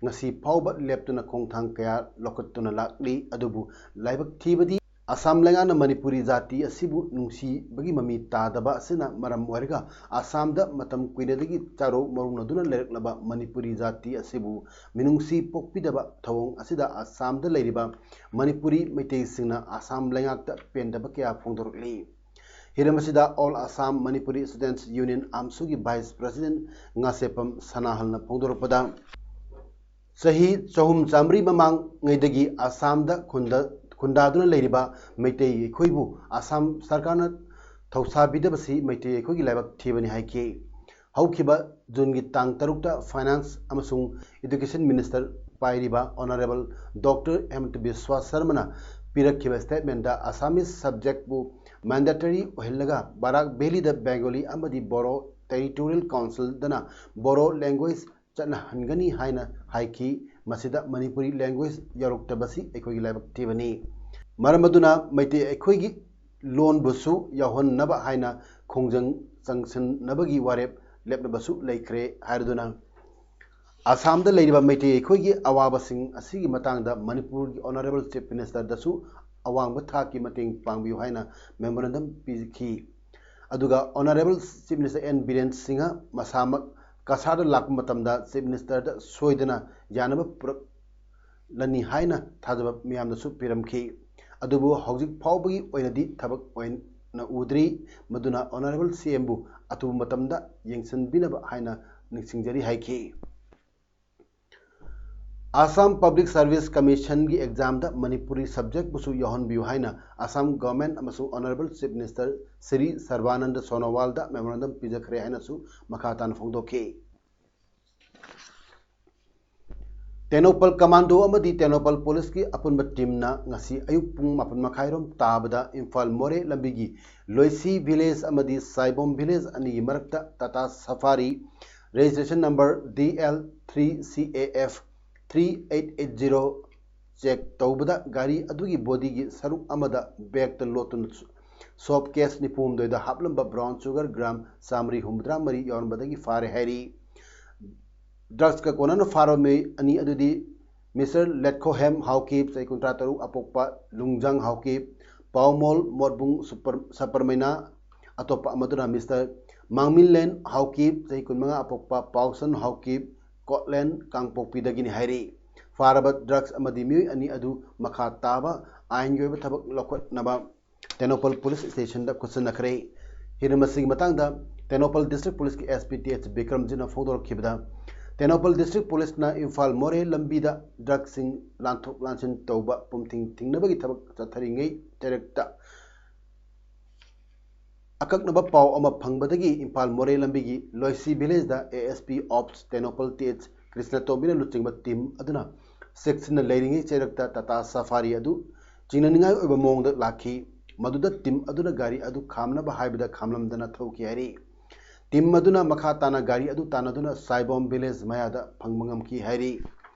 ꯉꯁꯤ ꯐꯥꯎꯕ ꯂꯦꯞꯇꯅ ꯈꯣꯡꯊꯥꯡ ꯀꯌꯥ ꯂꯧꯈꯠꯇꯨꯅ ꯂꯥꯛꯂꯤ꯫ ꯑꯗꯨꯕꯨ ꯂꯥꯏꯕꯛ ꯊꯤꯕꯗꯤ ꯑꯁꯥꯝ ꯂꯩꯉꯥꯛꯅ ꯃꯅꯤꯄꯨꯔꯤ ꯖꯥꯇꯤ ꯑꯁꯤꯕꯨ ꯅꯨꯡꯁꯤꯕꯒꯤ ꯃꯃꯤ ꯇꯥꯗꯕ ꯑꯁꯤꯅ ꯃꯔꯝ ꯑꯣꯏꯔꯒ ꯑꯁꯥꯝꯗ ꯃꯇꯝ ꯀꯨꯏꯅꯗꯒꯤ ꯆꯥꯔꯣ ꯃꯧꯔꯨꯅꯗꯨꯅ ꯂꯩꯔꯛꯂꯕ ꯃꯅꯤꯄꯨꯔꯤ ꯖꯥꯇꯤ ꯑꯁꯤꯕꯨ ꯃꯤꯅꯨꯡꯁꯤ ꯄꯣꯛꯄꯤꯗꯕ ꯊꯧꯑꯣꯡ ꯑꯁꯤꯗ ꯑꯁꯥꯝꯗ ꯂꯩꯔꯤꯕ ꯃꯅꯤꯄꯨꯔꯤ ꯃꯩꯇꯩꯁꯤꯡꯅ ꯑꯁꯥꯝ ꯂꯩꯉꯥꯛꯇ ꯄꯦꯟꯗꯕ ꯀꯌꯥ ꯐꯣꯡꯗꯣꯔꯛꯂꯤ꯫ ꯍꯤꯔꯝ ꯑꯁꯤꯗ All Assam Manipuri Students Union, ꯑꯥꯝꯁꯨꯒꯤ vice president Ngasheppam ꯁꯅꯥꯍꯜꯅ ꯐꯣꯡꯗꯣꯔꯛꯄꯗ, ꯆꯍꯤ ꯆꯍꯨꯝ ꯆꯥꯃꯔꯤ ꯃꯃꯥꯡꯉꯩꯗꯒꯤ ꯑꯁꯥꯝꯗ ꯈꯨꯟꯗ-, ꯈꯨꯟꯗꯥꯗꯨꯅ ꯂꯩꯔꯤꯕ ꯃꯩꯇꯩ ꯑꯩꯈꯣꯏꯕꯨ ꯑꯁꯥꯝ ꯁꯔꯀꯥꯔꯅ ꯊꯧꯁꯥꯕꯤꯗꯕꯁꯤ ꯃꯩꯇꯩ ꯑꯩꯈꯣꯏꯒꯤ ꯂꯥꯏꯕꯛ ꯊꯤꯕꯅꯤ ꯍꯥꯏꯈꯤ꯫ ꯍꯧꯈꯤꯕ ꯖꯨꯟꯒꯤ ꯇꯥꯡ ꯇꯔꯨꯛꯇ finance ꯑꯃꯁꯨꯡ education minister ꯄꯥꯏꯔꯤꯕ Honourable Doctor ꯍꯤꯃꯟꯇ ꯕꯤꯁ꯭ꯋꯥ ꯁꯔꯃꯅ ꯄꯤꯔꯛꯈꯤꯕ statement ꯗ Assamese subject ꯄꯨ mandatory ꯑꯣꯏꯍꯜꯂꯒ ꯕꯔꯥꯛ ꯚꯦꯂꯤꯗ Bengali ꯑꯃꯗꯤ Bodo Territorial Council ꯗꯅ Bodo language ꯆꯠꯅꯍꯟꯒꯅꯤ ꯍꯥꯏꯅ ꯍꯥꯏꯈꯤ꯫ ꯃꯁꯤꯗ ꯃꯅꯤꯄꯨꯔꯤ language ꯌꯥꯎꯔꯛꯇꯕꯁꯤ ꯑꯩꯈꯣꯏꯒꯤ ꯂꯥꯏꯕꯛ ꯊꯤꯕꯅꯤ꯫ ꯃꯔꯝ ꯑꯗꯨꯅ ꯃꯩꯇꯩ ꯑꯩꯈꯣꯏꯒꯤ ꯂꯣꯟꯕꯨꯁꯨ ꯌꯥꯎꯍꯟꯅꯕ ꯍꯥꯏꯅ ꯈꯣꯡꯖꯪ ꯆꯪꯁꯤꯟꯅꯕꯒꯤ ꯋꯥꯔꯦꯞ ꯂꯦꯞꯅꯕꯁꯨ ꯂꯩꯈ꯭ꯔꯦ ꯍꯥꯏꯔꯗꯨꯅ, ꯑꯁꯥꯝꯗ ꯂꯩꯔꯤꯕ ꯃꯩꯇꯩ ꯑꯩꯈꯣꯏꯒꯤ ꯑꯋꯥꯕꯁꯤꯡ ꯑꯁꯤꯒꯤ ꯃꯇꯥꯡꯗ ꯃꯅꯤꯄꯨꯔꯒꯤ Honourable Chief Minister ꯗꯁꯨ ꯑꯋꯥꯡꯕ ꯊꯥꯛꯀꯤ ꯃꯇꯦꯡ ꯄꯥꯡꯕꯤꯌꯨ ꯍꯥꯏꯅ memorandum ꯄꯤꯈꯤ꯫ ꯑꯗꯨꯒ Honourable Chief Minister N Biren Singh ꯃꯁꯥꯃꯛ ꯀꯁꯥꯔꯗ ꯂꯥꯛꯄ ꯃꯇꯝꯗ Chief Minister ꯗ ꯁꯣꯏꯗꯅ ꯌꯥꯅꯕ ꯄꯨꯔꯛꯂꯅꯤ ꯍꯥꯏꯅ ꯊꯥꯖꯕ ꯃꯤꯌꯥꯝꯗꯁꯨ ꯄꯤꯔꯝꯈꯤ꯫ ꯑꯗꯨꯕꯨ ꯍꯧꯖꯤꯛ ꯐꯥꯎꯕꯒꯤ ꯑꯣꯏꯅꯗꯤ ꯊꯕꯛ ꯑꯣꯏꯅ ꯎꯗ꯭ꯔꯤ꯫ ꯃꯗꯨꯅ Honourable C M ꯕꯨ ꯑꯊꯨꯕ ꯃꯇꯝꯗ ꯌꯦꯡꯁꯤꯟꯕꯤꯅꯕ ꯍꯥꯏꯅ ꯅꯤꯡꯁꯤꯡꯖꯔꯤ ꯍꯥꯏꯈꯤ꯫ Assam Public Service Commission ꯒꯤ exam ꯗ ꯃꯅꯤꯄꯨꯔꯤ subject ꯄꯨꯁꯨ ꯌꯥꯎꯍꯟꯕꯤꯌꯨ ꯍꯥꯏꯅ Assam Government ꯑꯃꯁꯨꯡ Honourable Chief Minister Shri ꯁꯔꯕꯥꯅꯟꯗ ꯁꯣꯅꯣꯋꯥꯜꯗ memorandum ꯄꯤꯖꯈ꯭ꯔꯦ ꯍꯥꯏꯅꯁꯨ ꯃꯈꯥ ꯇꯥꯅ ꯐꯣꯡꯗꯣꯛꯈꯤ꯫ ꯇꯦꯡꯅꯧꯄꯜ Commando ꯑꯃꯗꯤ ꯇꯦꯡꯅꯧꯄꯜ Police ꯀꯤ ꯑꯄꯨꯟꯕ team ꯅ ꯉꯁꯤ ꯑꯌꯨꯛ ꯄꯨꯡ ꯃꯥꯄꯟ ꯃꯈꯥꯏꯔꯣꯝ ꯇꯥꯕꯗ ꯏꯝꯐꯥꯜ ꯃꯣꯔꯦ ꯂꯝꯕꯤꯒꯤ ꯂꯣꯏꯁꯤ village ꯑꯃꯗꯤ ꯁꯥꯏꯕꯣꯝ village ꯑꯅꯤꯒꯤ ꯃꯔꯛꯇ Tata Safari registration number D L three C A F three eight eight zero check ꯇꯧꯕꯗ ꯒꯥꯔꯤ ꯑꯗꯨꯒꯤ body ꯒꯤ ꯁꯔꯨꯛ ꯑꯃꯗ bag ꯇ ꯂꯣꯠꯇꯨꯅ soap case ꯅꯤꯐꯨ ꯍꯨꯝꯗꯣꯏꯗ ꯍꯥꯞꯂꯝꯕ brown sugar gram ꯆꯥꯃꯔꯤ ꯍꯨꯝꯐꯨꯇꯔꯥ ꯃꯔꯤ ꯌꯥꯎꯔꯝꯕꯗꯒꯤ ꯐꯥꯔꯦ ꯍꯥꯏꯔꯤ꯫ Drugs ꯀ ꯀꯣꯟꯅꯅ ꯐꯥꯔꯕ ꯃꯤꯑꯣꯏ ꯑꯅꯤ ꯑꯗꯨꯗꯤ Mister ꯂꯦꯠꯈꯣꯍꯦꯝ ꯍꯥꯎꯀꯤꯞ, ꯆꯍꯤ ꯀꯨꯟꯊ꯭ꯔꯥ ꯇꯔꯨꯛ, ꯑꯄꯣꯛꯄ ꯂꯨꯡꯖꯥꯡ ꯍꯥꯎꯀꯤꯞ, ꯄꯥꯎꯃꯣꯜ ꯃꯣꯠꯕꯨꯡ ꯁꯨꯄꯔ-, ꯁꯄꯔꯃꯩꯅꯥ, ꯑꯇꯣꯞꯄ ꯑꯃꯗꯨꯅ Mister ꯃꯥꯡꯃꯤꯟꯂꯦꯟ ꯍꯥꯎꯀꯤꯞ, ꯆꯍꯤ ꯀꯨꯟꯃꯉꯥ, ꯑꯄꯣꯛꯄ ꯄꯥꯎꯁꯟ ꯍꯥꯎꯀꯤꯞ, ꯀꯣꯠꯂꯦꯟ ꯀꯥꯡꯄꯣꯛꯄꯤꯗꯒꯤꯅꯤ ꯍꯥꯏꯔꯤ꯫ ꯐꯥꯔꯕ drugs ꯑꯃꯗꯤ ꯃꯤꯑꯣꯏ ꯑꯅꯤ ꯑꯗꯨ ꯃꯈꯥ ꯇꯥꯕ ꯑꯥꯏꯟꯒꯤ ꯑꯣꯏꯕ ꯊꯕꯛ ꯂꯧꯈꯠꯅꯕ ꯇꯦꯡꯅꯧꯄꯜ Police Station ꯗ ꯈꯨꯠꯁꯤꯟꯅꯈ꯭ꯔꯦ꯫ ꯍꯤꯔꯝ ꯑꯁꯤꯒꯤ ꯃꯇꯥꯡꯗ ꯇꯦꯡꯅꯧꯄꯜ District Police ꯀꯤ S P T H ꯕꯤꯀ꯭ꯔꯝꯖꯤꯠꯅ ꯐꯣꯡꯗꯣꯔꯛꯈꯤꯕꯗ, Tengnoupal District Police ꯅ ꯏꯝꯐꯥꯜ ꯃꯣꯔꯦ ꯂꯝꯕꯤꯗ drugs ꯁꯤꯡ ꯂꯥꯟꯊꯣꯛ ꯂꯥꯟꯁꯤꯟ ꯇꯧꯕ ꯄꯨꯝꯊꯤꯡ ꯊꯤꯡꯅꯕꯒꯤ ꯊꯕꯛ ꯆꯠꯊꯔꯤꯉꯩ ꯆꯩꯔꯛꯇ ꯑꯀꯛꯅꯕ ꯄꯥꯎ ꯑꯃ ꯐꯪꯕꯗꯒꯤ ꯏꯝꯐꯥꯜ ꯃꯣꯔꯦ ꯂꯝꯕꯤꯒꯤ ꯂꯣꯏꯁꯤ village the A S P Ops Tengnoupal T H ꯀ꯭ꯔꯤꯁꯅꯇꯣꯝꯕꯤꯅ ꯂꯨꯆꯤꯡꯕ team ꯑꯗꯨꯅ ꯆꯦꯛꯁꯤꯟꯅ ꯂꯩꯔꯤꯉꯩ ꯆꯩꯔꯛꯇ Tata Safari ꯑꯗꯨ ꯆꯤꯡꯅꯅꯤꯡꯉꯥꯏ ꯑꯣꯏꯕ ꯃꯑꯣꯡꯗ ꯂꯥꯛꯈꯤ꯫ ꯃꯗꯨꯗ team ꯑꯗꯨꯅ ꯒꯥꯔꯤ ꯑꯗꯨ ꯈꯥꯝꯅꯕ ꯍꯥꯏꯕꯗ ꯈꯥꯝꯂꯝꯗꯅ ꯊꯧꯈꯤ ꯍꯥꯏꯔꯤ꯫ Team ꯑꯗꯨꯅ ꯃꯈꯥ ꯇꯥꯅ ꯒꯥꯔꯤ ꯑꯗꯨ ꯇꯥꯟꯅꯗꯨꯅ ꯁꯥꯏꯕꯣꯝ village ꯃꯌꯥꯗ ꯐꯪꯕ ꯉꯝꯈꯤ ꯍꯥꯏꯔꯤ꯫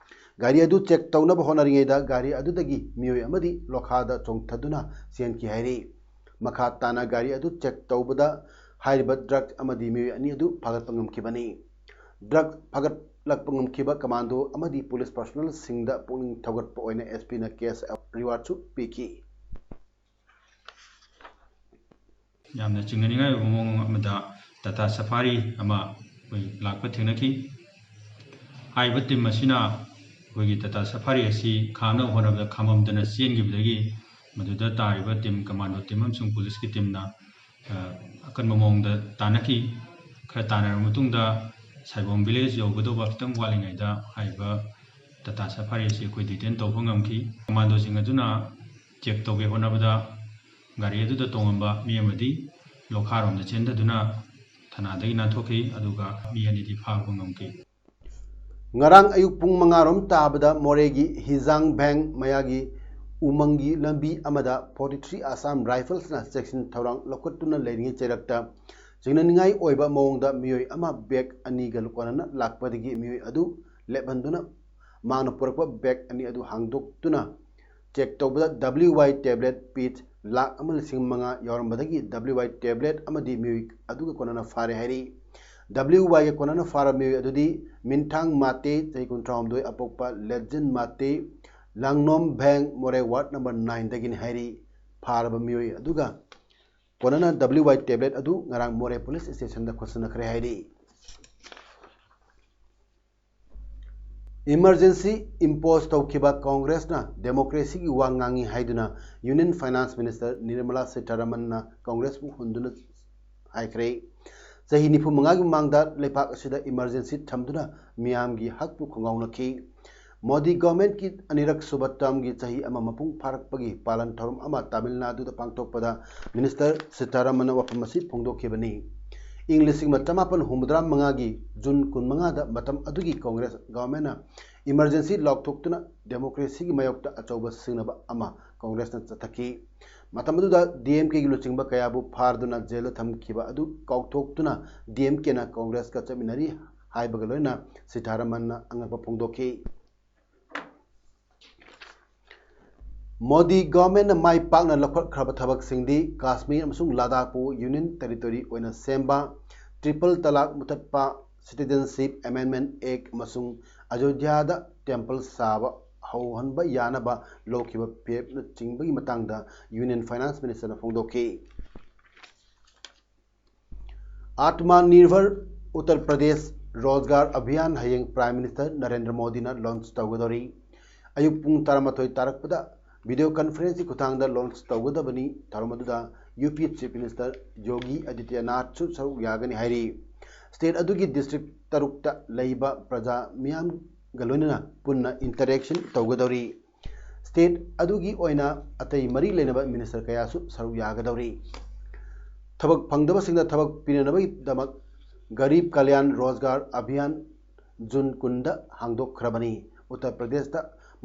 ꯒꯥꯔꯤ ꯑꯗꯨ ꯆꯦꯛ ꯇꯧꯅꯕ ꯍꯣꯠꯅꯔꯤꯉꯩꯗ ꯒꯥꯔꯤ ꯑꯗꯨꯗꯒꯤ ꯃꯤꯑꯣꯏ ꯑꯃꯗꯤ ꯂꯣꯈꯥꯗ ꯆꯣꯡꯊꯗꯨꯅ ꯆꯦꯟꯈꯤ ꯍꯥꯏꯔꯤ꯫ ꯃꯈꯥ ꯇꯥꯅ ꯒꯥꯔꯤ ꯑꯗꯨ ꯆꯦꯛ ꯇꯧꯕꯗ ꯍꯥꯏꯔꯤꯕ ꯗ꯭ꯔꯒ ꯑꯃꯗꯤ ꯃꯤꯑꯣꯏ ꯑꯅꯤ ꯑꯗꯨ ꯐꯥꯒꯠꯄ ꯉꯝꯈꯤꯕꯅꯤ꯫ ꯗ꯭ꯔꯒ ꯐꯥꯒꯠꯂꯛꯄ ꯉꯝꯈꯤꯕ ꯀꯃꯥꯟꯗꯣ ꯑꯃꯗꯤ ꯄꯨꯂꯤꯁ ꯄꯥꯔꯁꯣꯅꯦꯜꯁꯤꯡꯗ ꯄꯨꯛꯅꯤꯡ ꯊꯧꯒꯠꯄ ꯑꯣꯏꯅ ꯑꯦꯁ ꯄꯤꯅ ꯀꯦꯁ ꯔꯤꯋꯥꯔꯗꯁꯨ ꯄꯤꯈꯤ꯫ ꯌꯥꯝꯅ ꯆꯤꯡꯅꯅꯤꯡꯉꯥꯏ ꯑꯣꯏꯕ ꯃꯑꯣꯡ ꯑꯃꯗ ꯇꯥꯇꯥ ꯁꯐꯥꯔꯤ ꯑꯃ ꯑꯩꯈꯣꯏ ꯂꯥꯛꯄ ꯊꯦꯡꯅꯈꯤ꯫ ꯍꯥꯏꯔꯤꯕ ꯇꯤꯝ ꯑꯁꯤꯅ ꯑꯩꯈꯣꯏꯒꯤ ꯇꯥꯇꯥ ꯁꯐꯥꯔꯤ ꯑꯁꯤ ꯈꯥꯝꯅꯕ ꯍꯣꯠꯅꯕꯗ ꯈꯥꯝꯃꯝꯗꯅ ꯆꯦꯟꯈꯤꯕꯗꯒꯤ ꯃꯗꯨꯗ ꯇꯥꯔꯤꯕ ꯇꯤꯝ, ꯀꯃꯥꯟꯗꯣ ꯇꯤꯝ ꯑꯃꯁꯨꯡ ꯄꯨꯂꯤꯁꯀꯤ ꯇꯤꯝꯅ, ꯑ, ꯑꯀꯟꯕ ꯃꯑꯣꯡꯗ ꯇꯥꯟꯅꯈꯤ꯫ ꯈꯔ ꯇꯥꯟꯅꯔꯕ ꯃꯇꯨꯡꯗ ꯁꯥꯏꯕꯣꯝ ꯚꯤꯂꯦꯖ ꯌꯧꯒꯗꯧꯕ ꯈꯤꯇꯪ ꯋꯥꯠꯂꯤꯉꯩꯗ ꯍꯥꯏꯔꯤꯕ ꯇꯥꯇꯥ ꯁꯐꯥꯔꯤ ꯑꯁꯤ ꯑꯩꯈꯣꯏ ꯗꯤꯇꯦꯟ ꯇꯧꯕ ꯉꯝꯈꯤ꯫ ꯀꯃꯥꯟꯗꯣꯁꯤꯡ ꯑꯗꯨꯅ ꯆꯦꯛ ꯇꯧꯒꯦ ꯍꯣꯠꯅꯕꯗ ꯒꯥꯔꯤ ꯑꯗꯨꯗ ꯇꯣꯡꯉꯝꯕ ꯃꯤ ꯑꯃꯗꯤ ꯂꯣꯈꯥꯔꯣꯝꯗ ꯆꯦꯟꯊꯗꯨꯅ ꯊꯅꯥꯗꯒꯤ ꯅꯥꯟꯊꯣꯛꯈꯤ, ꯑꯗꯨꯒ ꯃꯤ ꯑꯅꯤꯗꯤ ꯐꯥꯕ ꯉꯝꯈꯤ꯫ ꯉꯔꯥꯡ ꯑꯌꯨꯛ ꯄꯨꯡ ꯃꯉꯥꯔꯣꯝ ꯇꯥꯕꯗ ꯃꯣꯔꯦꯒꯤ ꯍꯤꯖꯥꯡ ꯚꯦꯡ ꯃꯌꯥꯒꯤ ꯎꯃꯪꯒꯤ ꯂꯝꯕꯤ ꯑꯃꯗ forty three Assam Riflesꯅ ꯆꯦꯛꯁꯤꯟ ꯊꯧꯔꯥꯡ ꯂꯧꯈꯠꯇꯨꯅ ꯂꯩꯔꯤꯉꯩ ꯆꯩꯔꯛꯇ ꯆꯤꯡꯅꯅꯤꯡꯉꯥꯏ ꯑꯣꯏꯕ ꯃꯑꯣꯡꯗ ꯃꯤꯑꯣꯏ ꯑꯃ ꯕꯦꯒ ꯑꯅꯤꯒ ꯀꯣꯟꯅꯅ ꯂꯥꯛꯄꯗꯒꯤ ꯃꯤꯑꯣꯏ ꯑꯗꯨ ꯂꯦꯞꯍꯟꯗꯨꯅ ꯃꯥꯅ ꯄꯨꯔꯛꯄ ꯕꯦꯒ ꯑꯅꯤ ꯑꯗꯨ ꯍꯥꯡꯗꯣꯛꯇꯨꯅ ꯆꯦꯛ ꯇꯧꯕꯗ W Y tablet piece lakh ꯑꯃ ꯂꯤꯁꯤꯡ ꯃꯉꯥ ꯌꯥꯎꯔꯝꯕꯗꯒꯤ W Y tablet ꯑꯃꯗꯤ ꯃꯤꯑꯣꯏ ꯑꯗꯨꯒ ꯀꯣꯟꯅꯅ ꯐꯥꯔꯦ ꯍꯥꯏꯔꯤ꯫ W Yꯒ ꯀꯣꯟꯅꯅ ꯐꯥꯔꯕ ꯃꯤꯑꯣꯏ ꯑꯗꯨꯗꯤ ꯃꯤꯟꯊꯥꯡ ꯃꯥꯇꯦ, ꯆꯍꯤ ꯀꯨꯟꯊ꯭ꯔꯥꯍꯨꯝꯗꯣꯏ, ꯑꯄꯣꯛꯄ ꯂꯦꯖꯤꯟ ꯃꯥꯇꯦ, ꯂꯥꯡꯅꯣꯝ ꯚꯦꯡ, ꯃꯣꯔꯦ ꯋꯥꯔꯗ ꯅꯝꯕꯔ ꯅꯥꯏꯟꯗꯒꯤꯅꯤ ꯍꯥꯏꯔꯤ꯫ ꯐꯥꯔꯕ ꯃꯤꯑꯣꯏ ꯑꯗꯨꯒ ꯀꯣꯟꯅꯅ W Y tablet ꯑꯗꯨ ꯉꯔꯥꯡ ꯃꯣꯔꯦ ꯄꯨꯂꯤꯁ ꯁ꯭ꯇꯦꯁꯟꯗ ꯈꯨꯠꯁꯤꯟꯅꯈ꯭ꯔꯦ ꯍꯥꯏꯔꯤ꯫ Emergency impose ꯇꯧꯈꯤꯕ ꯀꯣꯡꯒ꯭ꯔꯦꯁꯅ democracyꯒꯤ ꯋꯥ ꯉꯥꯡꯉꯤ ꯍꯥꯏꯗꯨꯅ Union Finance Minister ꯅꯤꯔꯃꯂꯥ ꯁꯤꯇꯥꯔꯥꯃꯟꯅ ꯀꯣꯡꯒ꯭ꯔꯦꯁꯄꯨ ꯍꯨꯟꯗꯨꯅ ꯍꯥꯏꯈ꯭ꯔꯦ꯫ ꯆꯍꯤ ꯅꯤꯐꯨ ꯃꯉꯥꯒꯤ ꯃꯃꯥꯡꯗ ꯂꯩꯕꯥꯛ ꯑꯁꯤꯗ emergency ꯊꯝꯗꯨꯅ ꯃꯤꯌꯥꯝꯒꯤ ꯍꯛꯄꯨ ꯈꯣꯡꯒꯥꯎꯅꯈꯤ꯫ ꯃꯣꯗꯤ governmentꯀꯤ ꯑꯅꯤꯔꯛ ꯁꯨꯕ termꯒꯤ ꯆꯍꯤ ꯑꯃ ꯃꯄꯨꯡ ꯐꯥꯔꯛꯄꯒꯤ ꯄꯥꯂꯟ ꯊꯧꯔꯝ ꯑꯃ ꯇꯥꯃꯤꯜ ꯅꯥꯗꯨꯗ ꯄꯥꯡꯊꯣꯛꯄꯗ Minister ꯁꯤꯇꯥꯔꯥꯃꯟꯅ ꯋꯥꯐꯝ ꯑꯁꯤ ꯐꯣꯡꯗꯣꯛꯈꯤꯕꯅꯤ꯫ ꯏꯪ ꯂꯤꯁꯤꯡ ꯑꯃ ꯆꯃꯥꯄꯟ ꯍꯨꯝꯐꯨꯇꯔꯥ ꯃꯉꯥꯒꯤ ꯖꯨꯟ ꯀꯨꯟꯃꯉꯥꯗ ꯃꯇꯝ ꯑꯗꯨꯒꯤ ꯀꯣꯡꯒ꯭ꯔꯦꯁ governmentꯅ emergency ꯂꯥꯎꯊꯣꯛꯇꯨꯅ democracyꯒꯤ ꯃꯥꯌꯣꯛꯇ ꯑꯆꯧꯕ ꯁꯤꯡꯅꯕ ꯑꯃ ꯀꯣꯡꯒ꯭ꯔꯦꯁꯅ ꯆꯠꯊꯈꯤ꯫ ꯃꯇꯝ ꯑꯗꯨꯗ D M Kꯒꯤ ꯂꯨꯆꯤꯡꯕ ꯀꯌꯥꯕꯨ ꯐꯥꯔꯗꯨꯅ ꯖꯦꯜꯗ ꯊꯝꯈꯤꯕ ꯑꯗꯨ ꯀꯥꯎꯊꯣꯛꯇꯨꯅ D M Kꯅ ꯀꯣꯡꯒ꯭ꯔꯦꯁꯀ ꯆꯠꯃꯤꯟꯅꯔꯤ ꯍꯥꯏꯕꯒ ꯂꯣꯏꯅꯅ ꯁꯤꯇꯥꯔꯥꯃꯟꯅ ꯑꯉꯛꯄ ꯐꯣꯡꯗꯣꯛꯈꯤ꯫ ꯃꯣꯗꯤ ꯒꯚꯔꯟꯃꯦꯟꯠꯅ ꯃꯥꯏ ꯄꯥꯛꯅ ꯂꯧꯈꯠꯈ꯭ꯔꯕ ꯊꯕꯛꯁꯤꯡꯗꯤ ꯀꯥꯁꯃꯤꯔ ꯑꯃꯁꯨꯡ ꯂꯗꯥꯈꯄꯨ ꯌꯨꯅꯤꯌꯟ ꯇꯦꯔꯤꯇꯣꯔꯤ ꯑꯣꯏꯅ ꯁꯦꯝꯕ, ꯇ꯭ꯔꯤꯄꯜ ꯇꯂꯥꯛ ꯃꯨꯊꯠꯄ, ꯁꯤꯇꯤꯖꯦꯟꯁꯤꯞ ꯑꯦꯃꯦꯟꯗꯃꯦꯟꯠ ꯑꯦꯛꯠ ꯑꯃꯁꯨꯡ ꯑꯌꯣꯙ꯭ꯌꯥꯗ ꯇꯦꯝꯄꯜ ꯁꯥꯕ ꯍꯧꯍꯟꯕ ꯌꯥꯅꯕ ꯂꯧꯈꯤꯕ ꯐꯤꯔꯦꯞꯅꯆꯤꯡꯕꯒꯤ ꯃꯇꯥꯡꯗ ꯌꯨꯅꯤꯌꯟ ꯐꯥꯏꯅꯥꯟꯁ ꯃꯤꯅꯤꯁꯇꯔꯅ ꯐꯣꯡꯗꯣꯛꯈꯤ꯫ ꯑꯥꯠꯃꯥ ꯅꯤꯔꯚꯔ ꯎꯠꯇꯔ ꯄ꯭ꯔꯗꯦꯁ ꯔꯣꯖꯒꯥꯔ ꯑꯚꯤꯌꯥꯟ ꯍꯌꯦꯡ ꯄ꯭ꯔꯥꯏꯝ ꯃꯤꯅꯤꯁꯇꯔ ꯅꯔꯦꯟꯗ꯭ꯔ ꯃꯣꯗꯤꯅ ꯂꯣꯟꯆ ꯇꯧꯒꯗꯧꯔꯤ꯫ ꯑꯌꯨꯛ ꯄꯨꯡ ꯇꯔꯥꯃꯥꯊꯣꯏ ꯇꯥꯔꯛꯄꯗ ꯚꯤꯗꯤꯑꯣ ꯀꯟꯐꯔꯦꯟꯁꯀꯤ ꯈꯨꯠꯊꯥꯡꯗ ꯂꯣꯟꯆ ꯇꯧꯒꯗꯕꯅꯤ꯫ ꯊꯧꯔꯝ ꯑꯗꯨꯗ ꯌꯨ ꯄꯤ ꯆꯤꯐ ꯃꯤꯅꯤꯁꯇꯔ ꯌꯣꯒꯤ ꯑꯥꯗꯤꯇ꯭ꯌꯅꯥꯊꯁꯨ ꯁꯔꯨꯛ ꯌꯥꯒꯅꯤ ꯍꯥꯏꯔꯤ꯫ ꯁ꯭ꯇꯦꯠ ꯑꯗꯨꯒꯤ ꯗꯤꯁꯇ꯭ꯔꯤꯛ ꯇꯔꯨꯛꯇ ꯂꯩꯕ ꯄ꯭ꯔꯖꯥ ꯃꯤꯌꯥꯝꯒ ꯂꯣꯏꯅꯅ ꯄꯨꯟꯅ ꯏꯟꯇꯔꯦꯛꯁꯟ ꯇꯧꯒꯗꯧꯔꯤ꯫ ꯁ꯭ꯇꯦꯠ ꯑꯗꯨꯒꯤ ꯑꯣꯏꯅ ꯑꯇꯩ ꯃꯔꯤ ꯂꯩꯅꯕ ꯃꯤꯅꯤꯁꯇꯔ ꯀꯌꯥꯁꯨ ꯁꯔꯨꯛ ꯌꯥꯒꯗꯧꯔꯤ꯫ ꯊꯕꯛ ꯐꯪꯗꯕꯁꯤꯡꯗ ꯊꯕꯛ ꯄꯤꯅꯅꯕꯒꯤꯗꯃꯛ ꯒꯔꯤꯕ ꯀꯂꯌꯥꯟ ꯔꯣꯖꯒꯥꯔ ꯑꯚꯤꯌꯥꯟ ꯖꯨꯟ ꯀꯨꯟꯗ ꯍꯥꯡꯗꯣꯛꯈ꯭ꯔꯕꯅꯤ꯫ ꯎꯠꯇꯔ ꯄ꯭ꯔꯗꯦꯁꯇ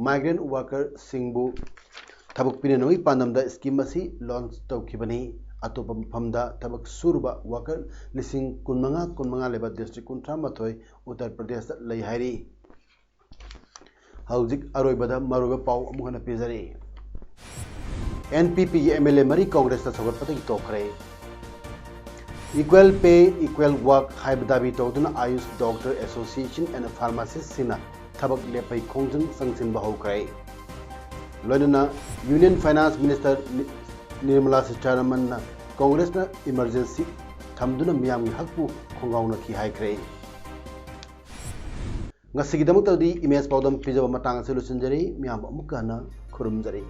ꯃꯥꯏꯒ꯭ꯔꯦꯟꯠ ꯋꯥꯔꯀꯔꯁꯤꯡꯕꯨ ꯊꯕꯛ ꯄꯤꯅꯅꯕꯒꯤ ꯄꯥꯟꯗꯝꯗ ꯁ꯭ꯀꯤꯝ ꯑꯁꯤ ꯂꯣꯟꯆ ꯇꯧꯈꯤꯕꯅꯤ꯫ ꯑꯇꯣꯞꯄ ꯃꯐꯝꯗ ꯊꯕꯛ ꯁꯨꯔꯨꯕ ꯋꯥꯔꯀꯔ ꯂꯤꯁꯤꯡ ꯀꯨꯟꯃꯉꯥ, ꯀꯨꯟꯃꯉꯥ ꯂꯩꯕ ꯗꯤꯁꯇ꯭ꯔꯤꯛ ꯀꯨꯟꯊ꯭ꯔꯥ ꯃꯥꯊꯣꯏ ꯎꯠꯇꯔ ꯄ꯭ꯔꯗꯦꯁꯇ ꯂꯩ ꯍꯥꯏꯔꯤ꯫ ꯍꯧꯖꯤꯛ ꯑꯔꯣꯏꯕꯗ ꯃꯔꯨꯑꯣꯏꯕ ꯄꯥꯎ ꯑꯃꯨꯛ ꯍꯟꯅ ꯄꯤꯖꯔꯤ꯫ ꯑꯦꯟ ꯄꯤ ꯄꯤꯒꯤ ꯑꯦꯝ ꯑꯦꯜ ꯑꯦ ꯃꯔꯤ ꯀꯣꯡꯒ꯭ꯔꯦꯁꯇ ꯁꯧꯒꯠꯄꯗꯒꯤ ꯇꯣꯛꯈ꯭ꯔꯦ꯫ Equal pay, equal work ꯍꯥꯏꯕ ꯗꯥꯕꯤ ꯇꯧꯗꯨꯅ ꯑꯥꯌꯨꯁ ꯗꯣꯛꯇꯔ ꯑꯦꯁꯣꯁꯤꯌꯦꯁꯟ ꯑꯦꯟ ꯐꯥꯔꯃꯥꯁꯤꯁꯁꯤꯡꯅ ꯊꯕꯛ ꯂꯦꯞꯄꯩ ꯈꯣꯡꯖꯪ ꯆꯪꯁꯤꯟꯕ ꯍꯧꯈ꯭ꯔꯦ꯫ ꯂꯣꯏꯅꯅ ꯌꯨꯅꯤꯌꯟ ꯐꯥꯏꯅꯥꯟꯁ ꯃꯤꯅꯤꯁꯇꯔ ꯅꯤ-, ꯅꯤꯔꯃꯂꯥ ꯁꯤꯇꯥꯔꯥꯃꯟꯅ ꯀꯣꯡꯒ꯭ꯔꯦꯁꯅ ꯏꯃꯔꯖꯦꯟꯁꯤ ꯊꯝꯗꯨꯅ ꯃꯤꯌꯥꯝꯒꯤ ꯍꯛꯄꯨ ꯈꯣꯡꯒꯥꯎꯅꯈꯤ ꯍꯥꯏꯈ꯭ꯔꯦ꯫ ꯉꯁꯤꯒꯤꯗꯃꯛꯇꯗꯤ ꯏꯃꯦꯖ ꯄꯥꯎꯗꯝ ꯄꯤꯖꯕ ꯃꯇꯥꯡ ꯑꯁꯤ ꯂꯣꯏꯁꯤꯟꯖꯔꯤ꯫ ꯃꯤꯌꯥꯝꯕꯨ ꯑꯃꯨꯛꯀ ꯍꯟꯅ ꯈꯨꯔꯨꯝꯖꯔꯤ꯫